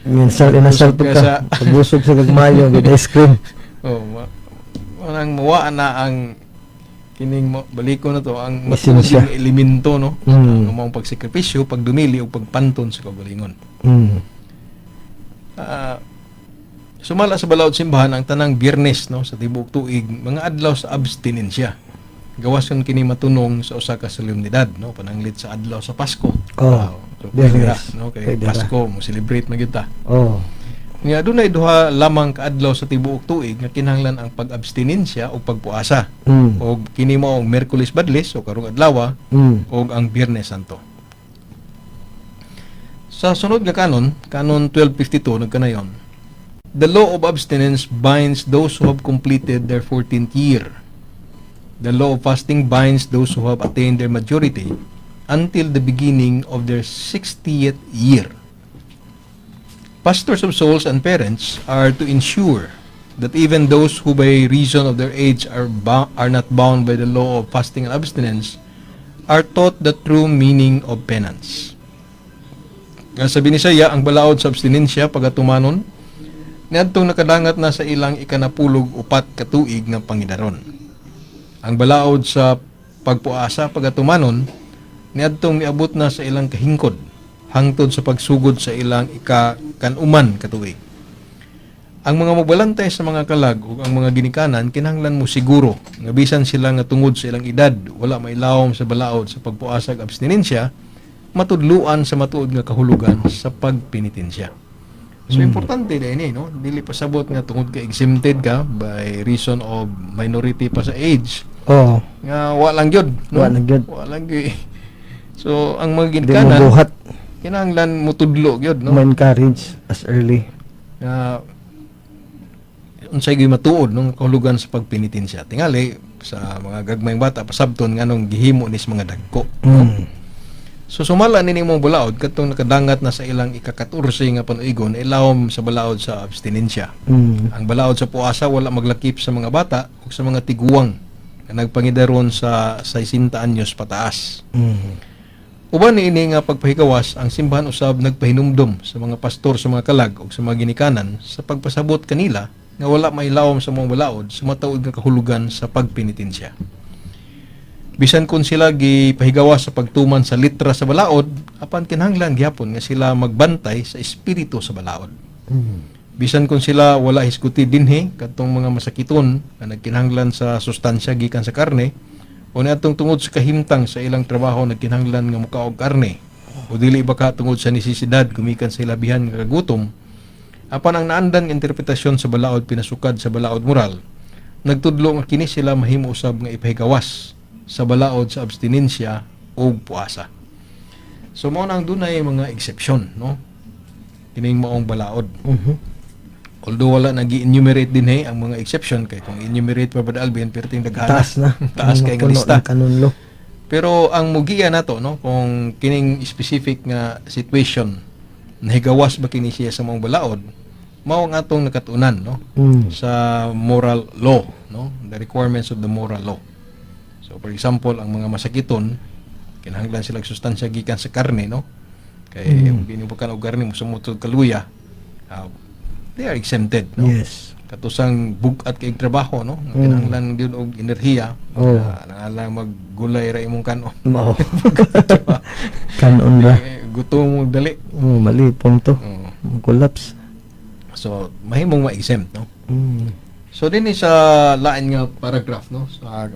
Speaker 1: Minsan inasal pud
Speaker 2: Busog
Speaker 1: ka.
Speaker 2: ka.
Speaker 1: Pabusog sa gagmayo with ice cream.
Speaker 2: Oh, mao nang mawa na ang kining baliko na to ang
Speaker 1: Esensya.
Speaker 2: matuod nga elemento, no, ang maong pagsakripisyo, pagdumili o pagpanton sa kaugalingon. Sumala sa balaod simbahan, ang tanang Biyernes, no, sa tibuok tuig mga adlaw sa abstinensya. Gawas kon kini matunong sa usa ka solemnidad, no, pananglit sa adlaw sa Pasko.
Speaker 1: Oh,
Speaker 2: So, pwede ra,
Speaker 1: Biyernes.
Speaker 2: no, kay
Speaker 1: Pwede ra.
Speaker 2: Pasko mo celebrate man gyud ta. Nga dunay duha lamang ka adlaw sa tibuok tuig nga kinahanglan ang pag-abstinensya o pagpuasa. Og kini mao ang Miyerkules Badlis o karong adlaw og ang Biyernes Santo. Sa sunod nga kanon, Canon 1252 nagkanayon, "The law of abstinence binds those who have completed their 14th year. The law of fasting binds those who have attained their majority until the beginning of their 60th year. Pastors of souls and parents are to ensure that even those who by reason of their age are not bound by the law of fasting and abstinence are taught the true meaning of penance." Nga sa Binisaya, ang balaod sa abstinensya pagatumanon niadtong nakadangat na sa ilang ikanapulog upat ka tuig nga pangidaron. Ang balaod sa pagpuasa pagatumanon niadtong miabot na sa ilang kahingkod hangtod sa pagsugod sa ilang ikakanuman ka tuig. Ang mga magbalantay sa mga kalag ug ang mga ginikanan kinahanglan mo siguro nga bisan sila nga tungod sa ilang edad wala mailawom sa balaod sa pagpuasa ug abstinensya, matudluan sa matuod nga kahulugan sa pagpenitensya. So importante din eh, no? Dili pasabot nga tungod kay exempted ka by reason of minority pa sa age nga wa lang gyud, no?
Speaker 1: Wa lang gyud.
Speaker 2: Wa lang gyud. So ang mga
Speaker 1: Di mo
Speaker 2: ginikanan
Speaker 1: buhat.
Speaker 2: Kinahanglan mutudlo gyud, no?
Speaker 1: Ma-encourage as early.
Speaker 2: Nga unsay gyud matuod nung kahulugan sa pagpenitensya. Tingali sa mga gagmayng bata pasabton nganong gihimo ni sa mga dagko. So sumala nini mong balaod kadtong nakadangat na sa ilang ika-14 nga panuigon ilawom sa balaod sa abstinensya. Ang balaod sa puasa wala maglakip sa mga bata ug sa mga tiguang nga nagpangidaron sa 60 anyos pataas. Uban niini nga pagpahigawas, ang simbahan usab nagpahinumdom sa mga pastor sa mga kalag ug sa mga ginikanan sa pagpasabot kanila nga wala mailawom sa mga balaod sa matuod nga kahulugan sa pagpenitensya. Bisan kung sila gipahigawas sa pagtuman sa litra sa balaod, apan kinahanglan gihapon nga sila magbantay sa espiritu sa balaod. Bisan kung sila wala hisguti dinhi kadtong mga masakiton nga nagkinahanglan sa sustansya gikan sa karne o niadtong tungod sa kahimtang sa ilang trabaho nagkinahanglan nga mukaog karne o dili ba ka tungod sa nesesidad gumikan sa ilabihan nga kagutom, apan ang naandan nga interpretasyon sa balaod pinasukad sa balaod moral nagtudlo nga kini sila mahimo usab nga ipahigawas sa balaod sa abstinensya o puasa. So mao nang dunay mga exception, no, kining maong balaod. Although wala nag-enumerate din eh ang mga exception kay kung enumerate pa ba, Alvin, perting daghana.
Speaker 1: Taas na.
Speaker 2: Taas kay nga
Speaker 1: Puno
Speaker 2: lista.
Speaker 1: ng kanunlo.
Speaker 2: Pero ang mugiya nato, no, kung kining specific nga situation nahigawas ba kini siya sa maong balaod, mao ang atong nakatunan, no, sa moral law, no, the requirements of the moral law. So for example, ang mga masakiton kinahanglan sila og sustansya gikan sa karne, no, kay kung dili mo og karne mo sumutod kaluya, they are exempted, no. Katusang bug-at kay trabaho, no, nga kinahanglan gyud og enerhiya, oh, maggulay ra imong kanon.
Speaker 1: Mao. Kanon ra.
Speaker 2: Eh, gutom mo dali.
Speaker 1: Oh, malipong to.
Speaker 2: Oo.
Speaker 1: Collapse.
Speaker 2: So mahimong ma-exempt, no. So dinhi sa lain nga paragraph, no, sa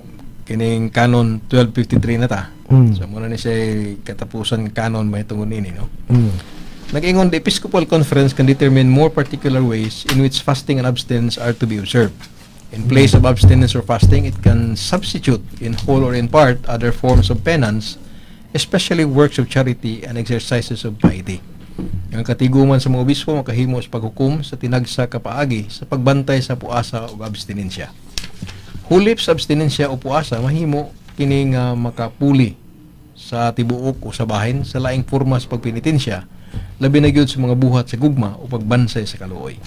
Speaker 2: kining Canon 1253 na ta. So muna ni siya katapusan ng canon mahitungod nini, no. Nag-ingon, the Episcopal Conference can determine more particular ways in which fasting and abstinence are to be observed. In place of abstinence or fasting, it can substitute in whole or in part other forms of penance, especially works of charity and exercises of piety. Ang katiguman sa mga obispo makahimo sa paghukom sa tinagsa ka paagi sa pagbantay sa puasa ug abstinensya. Hulip sa abstinensya o puasa, mahimo kining makapuli sa tibuok o sa bahin sa laing forma sa pagpenitensya, labi na gyud sa mga buhat sa gugma o pagbansay sa kaluoy.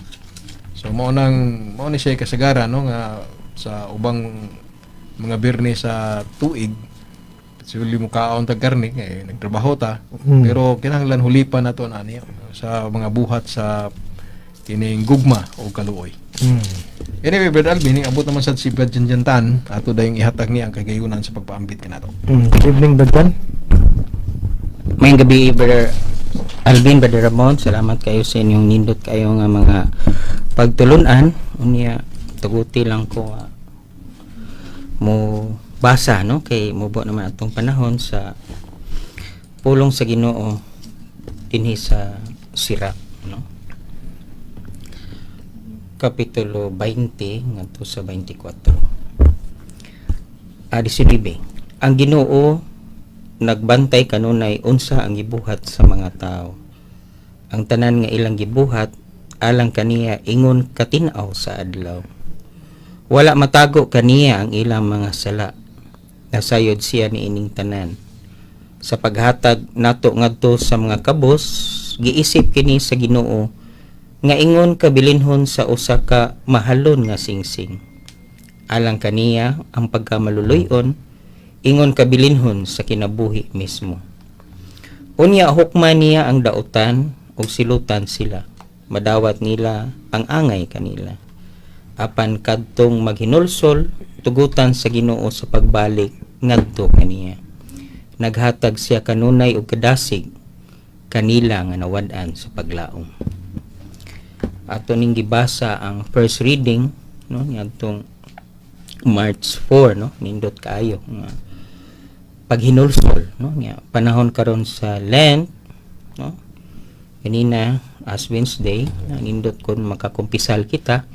Speaker 2: So mao ni siya kasagaran, no, nga sa ubang mga Biyernes sa tuig suli mo kaon tag karne kay nagtrabaho ta, pero kinahanglan hulipan nato na niya sa mga buhat sa kining gugma o kaluoy. Anyway, Brother Alvin, abot naman sad si Brad Janjantan, ato dayong ihatag niya ang kagayunan sa pagpaambit kanato.
Speaker 1: Good evening, Brad Jan.
Speaker 3: Maayong gabi, Brother Alvin, Brother Ramon. Salamat kayo sa inyong nindot kayo nga mga pagtulunan. Unya, tuguti lang ko mo basa, no, kay mubo naman atong panahon sa pulong sa Ginoo dinhi sa Sirak, no, Kapitulo 20 ngadto sa 24, 19. Ang Ginoo nagbantay kanunay unsa ang gibuhat sa mga tao. Ang tanan nga ilang gibuhat alang kaniya ingon katin-aw sa adlaw. Wala matago kaniya ang ilang mga sala. Nasayod siya niining tanan. Sa paghatag nato ngadto sa mga kabos, giisip kini sa Ginoo nga ingon kabilinhon sa usa ka mahalon nga singsing. Alang kaniya ang pagkamaluluy-on ingon kabilinhon sa kinabuhi mismo. Unya hukma niya ang dautan ug silutan sila. Madawat nila ang angay kanila. Apan kadtong maghinulsol, tugutan sa Ginoo sa pagbalik ngadto kaniya. Naghatag siya kanunay og kadasig kanila nga nawad-an sa paglaom. Ato ning gibasa ang first reading, no, niadtong March 4, no, nindot kaayo nga paghinulsol, no, nga panahon karon sa Lent, no. Kanina as Wednesday, nindot kon makakumpisal kita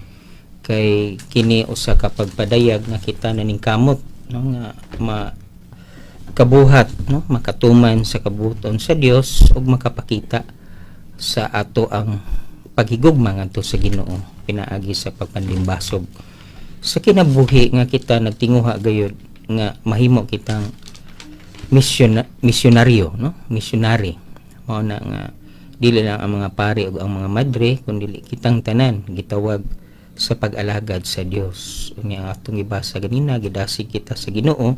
Speaker 3: kay kini usa ka pagpadayag nga kita naningkamot, no, nga ma kabuhat, no, makatuman sa kabuton sa Dios ug makapakita sa ato ang paghigugma ngadto sa Ginoo pinaagi sa pagpanlimbasog sa kinabuhi nga kita nagtinguha gayud nga mahimo kitang misyonaryo, no, missionary. Mao na nga dili lang ang mga pari ug ang mga madre kundi kitang tanan gitawag sa pag-alagad sa Dios. Unya ang atong gibasa ganina, gidasig kita sa Ginoo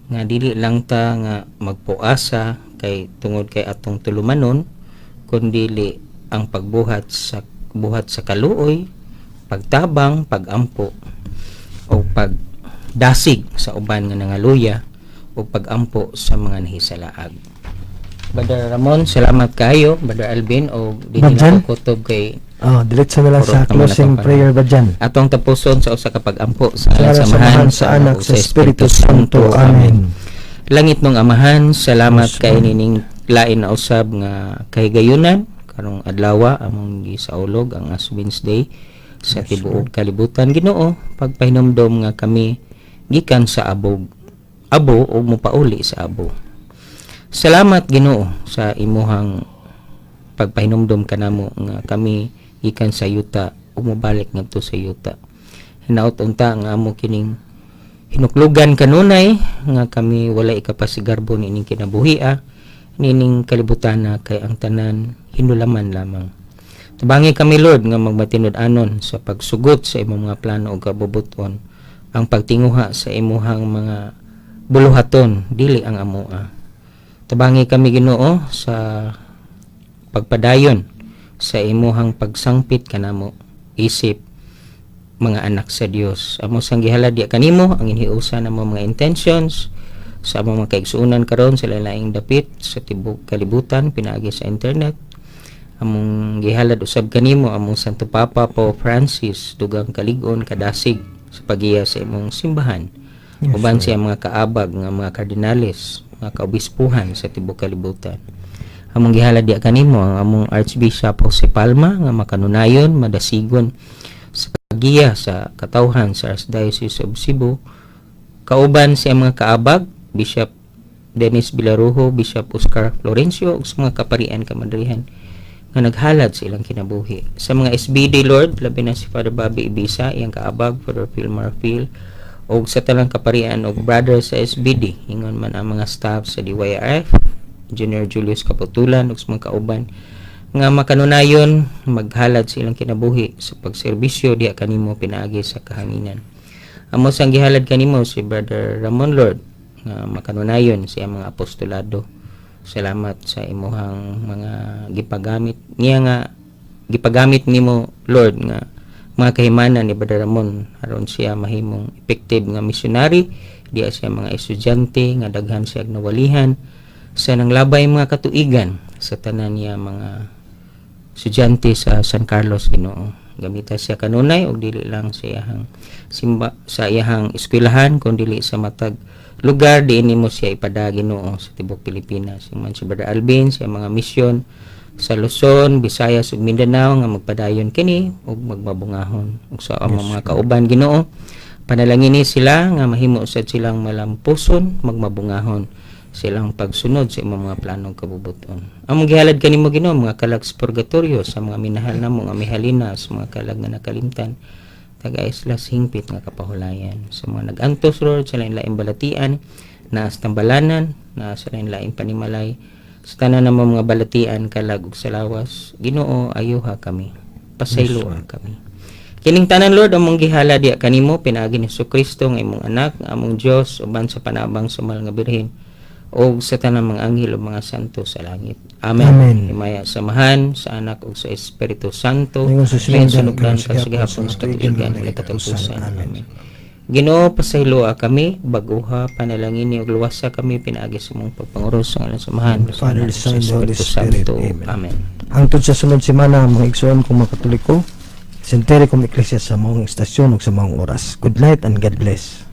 Speaker 3: nga dili lang ta nga magpuasa kay tungod kay atong tulumanon, kundi ang pagbuhat sa buhat sa kaluoy, pagtabang, pagampo o pagdasig sa uban nga nangaluya o pagampo sa mga nahisalaag. Brother Ramon, salamat kayo. Brother Alvin, o di
Speaker 1: Ma'am Jan?
Speaker 3: nila ko kutob kay
Speaker 1: Oh, diretso na lang sa
Speaker 3: Purot naman
Speaker 1: closing
Speaker 3: atong panahon.
Speaker 1: Prayer ba dyan?
Speaker 3: Atong tapuson sa usa ka pag-ampo sa
Speaker 1: Sa
Speaker 3: ngalan
Speaker 1: ngalan
Speaker 3: sa
Speaker 1: sa
Speaker 3: Amahan,
Speaker 1: Amahan, sa Anak, sa Espiritu Santo. Amen.
Speaker 3: Langit nung Amahan, salamat
Speaker 1: Yes,
Speaker 3: kay
Speaker 1: Lord.
Speaker 3: nining lain na usab nga kahigayunan karong adlaw among gisaulog ang Ash Wednesday sa tibuok kalibutan. Ginoo, pagpahinumdom nga kami gikan sa abog abo ug mopauli sa abo. Salamat, Ginoo, sa imuhang pagpahinumdom kanamo nga kami gikan sa yuta ug mobalik ngadto sa yuta. Hinaot unta nga amo kining Hinuklugan kanunay nga kami wala ikapasigarbo niining kinabuhia, niining kalibutana, kay ang tanan hinulaman lamang. Tabangi kami, Lord, nga magmatinud-anon sa pagsugot sa imong mga plano ug kabubuton, ang pagtinguha sa imuhang mga buluhaton, dili ang amoa. Tabangi kami, Ginoo, sa pagpadayon sa imuhang pagsangpit kanamo isip mga anak sa Dios. Amo sang gihalad diya kanimo ang inhiusa namo mga intentions sa among mga kaigsuonan karon sa laing dapit sa tibok kalibutan pinaagi sa internet. Among gihalad usab kanimo among Santo Papa Pope Francis, dugang kalig-on, kadasig sa pagiya sa imong simbahan. Uban siya mga kaabag nga mga kardinales, mga kaobispuhan sa tibok kalibutan. Among gihalad diya kanimo ang among Archbishop Jose Palma nga makanunayon, madasigon sa pagiya sa katawhan sa Archdiocese of Cebu, kauban sa mga kaabag Bishop Dennis Villarujo, Bishop Oscar Florencio ug sa mga kaparian, kamadrihan nga naghalad sa ilang kinabuhi. Sa mga SBD, Lord, labi na si Father Bobby Ibiza, iyang kaabag Father Phil Marfil, ug sa tanang kaparian og brother sa SBD, ingon man ang mga staff sa DYRF, Junior Julius Kaputulan ug sa mga kauban nga makanunayon maghalad sa ilang kinabuhi sa pagserbisyo diha kanimo pinaagi sa kahanginan. Amo sang gihalad kanimo si Brother Ramon, Lord, nga makanunayon sa iyang mga apostolado. Salamat sa imuhang mga gipagamit niya nga gipagamit nimo, Lord, nga mga kahimanan ni Brother Ramon aron siya mahimong effective nga missionary diya siya mga estudyante nga daghan siya nawalihan sa nanglabay mga katuigan sa tanan niya mga estudyante sa San Carlos. Ginoo, gamita siya kanunay og dili lang sa iyahang simba, sa iyahang eskwelahan, kun dili sa matag lugar diin nimo siya ipada, Ginoo, sa tibok Pilipinas. Man si Brother Alvin sa mga misyon sa Luzon, Visayas ug Mindanao nga magpadayon kini ug magmabungahon, ug sa among mga kauban, Ginoo, panalangini sila nga mahimo sad silang malampuson, magmabungahon silang pagsunod sa imong mga planong kabubuton. Among gihalad kanimo, Ginoo, mga kalag sa purgatorio, sa mga minahal namo nga mihalina, sa mga kalag nga nakalimtan, taga sila sa hingpit nga kapahulayan. Sa mga nag-antos, Lord, sa lain-laing balatian, naa sa tambalanan, naa sa lain-laing panimalay, sa tanan namo mga balatian, kalag ug sa lawas, Ginoo, ayuha kami. Pasayloa kami. Kining tanan, Lord, among gihalad diya kanimo pinaagi ni Kristo nga imong anak, nga among Dios, uban sa panabang sa mahal nga Birhen ug sa tanang mga anghel ug mga santo sa langit. Amen.
Speaker 1: Amen.
Speaker 3: Himaya sa Amahan, sa Anak ug sa Espiritu Santo.
Speaker 1: Ingon sa
Speaker 3: Ngayon
Speaker 1: sinugdan,
Speaker 3: sinugdan
Speaker 1: karon
Speaker 3: karon sa gihapon sa katuigan, walay katapusan.
Speaker 1: Amen.
Speaker 3: Amen. Ginoo, pasayloa kami, baguha, panalangini ug luwasa kami pinaagi sa imong pagpanguros sa ngalan sa Amahan,
Speaker 1: The Father,
Speaker 3: sa
Speaker 1: the Son,
Speaker 3: Anak,
Speaker 1: and
Speaker 3: sa
Speaker 1: the Holy
Speaker 3: Espiritu
Speaker 1: Spirit.
Speaker 3: Santo.
Speaker 1: Amen.
Speaker 3: Amen.
Speaker 1: Hangtod sa sunod semana, mga igsoon kong mga Katoliko, Sintericom Ecclesia sa maong istasyon ug sa maong oras. Good night and God bless.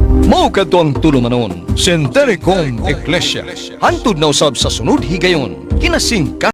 Speaker 4: Mao kadto ang tulumanon, Sintericom Ecclesia. Hantod na usab sa sunod higayon, kinasingka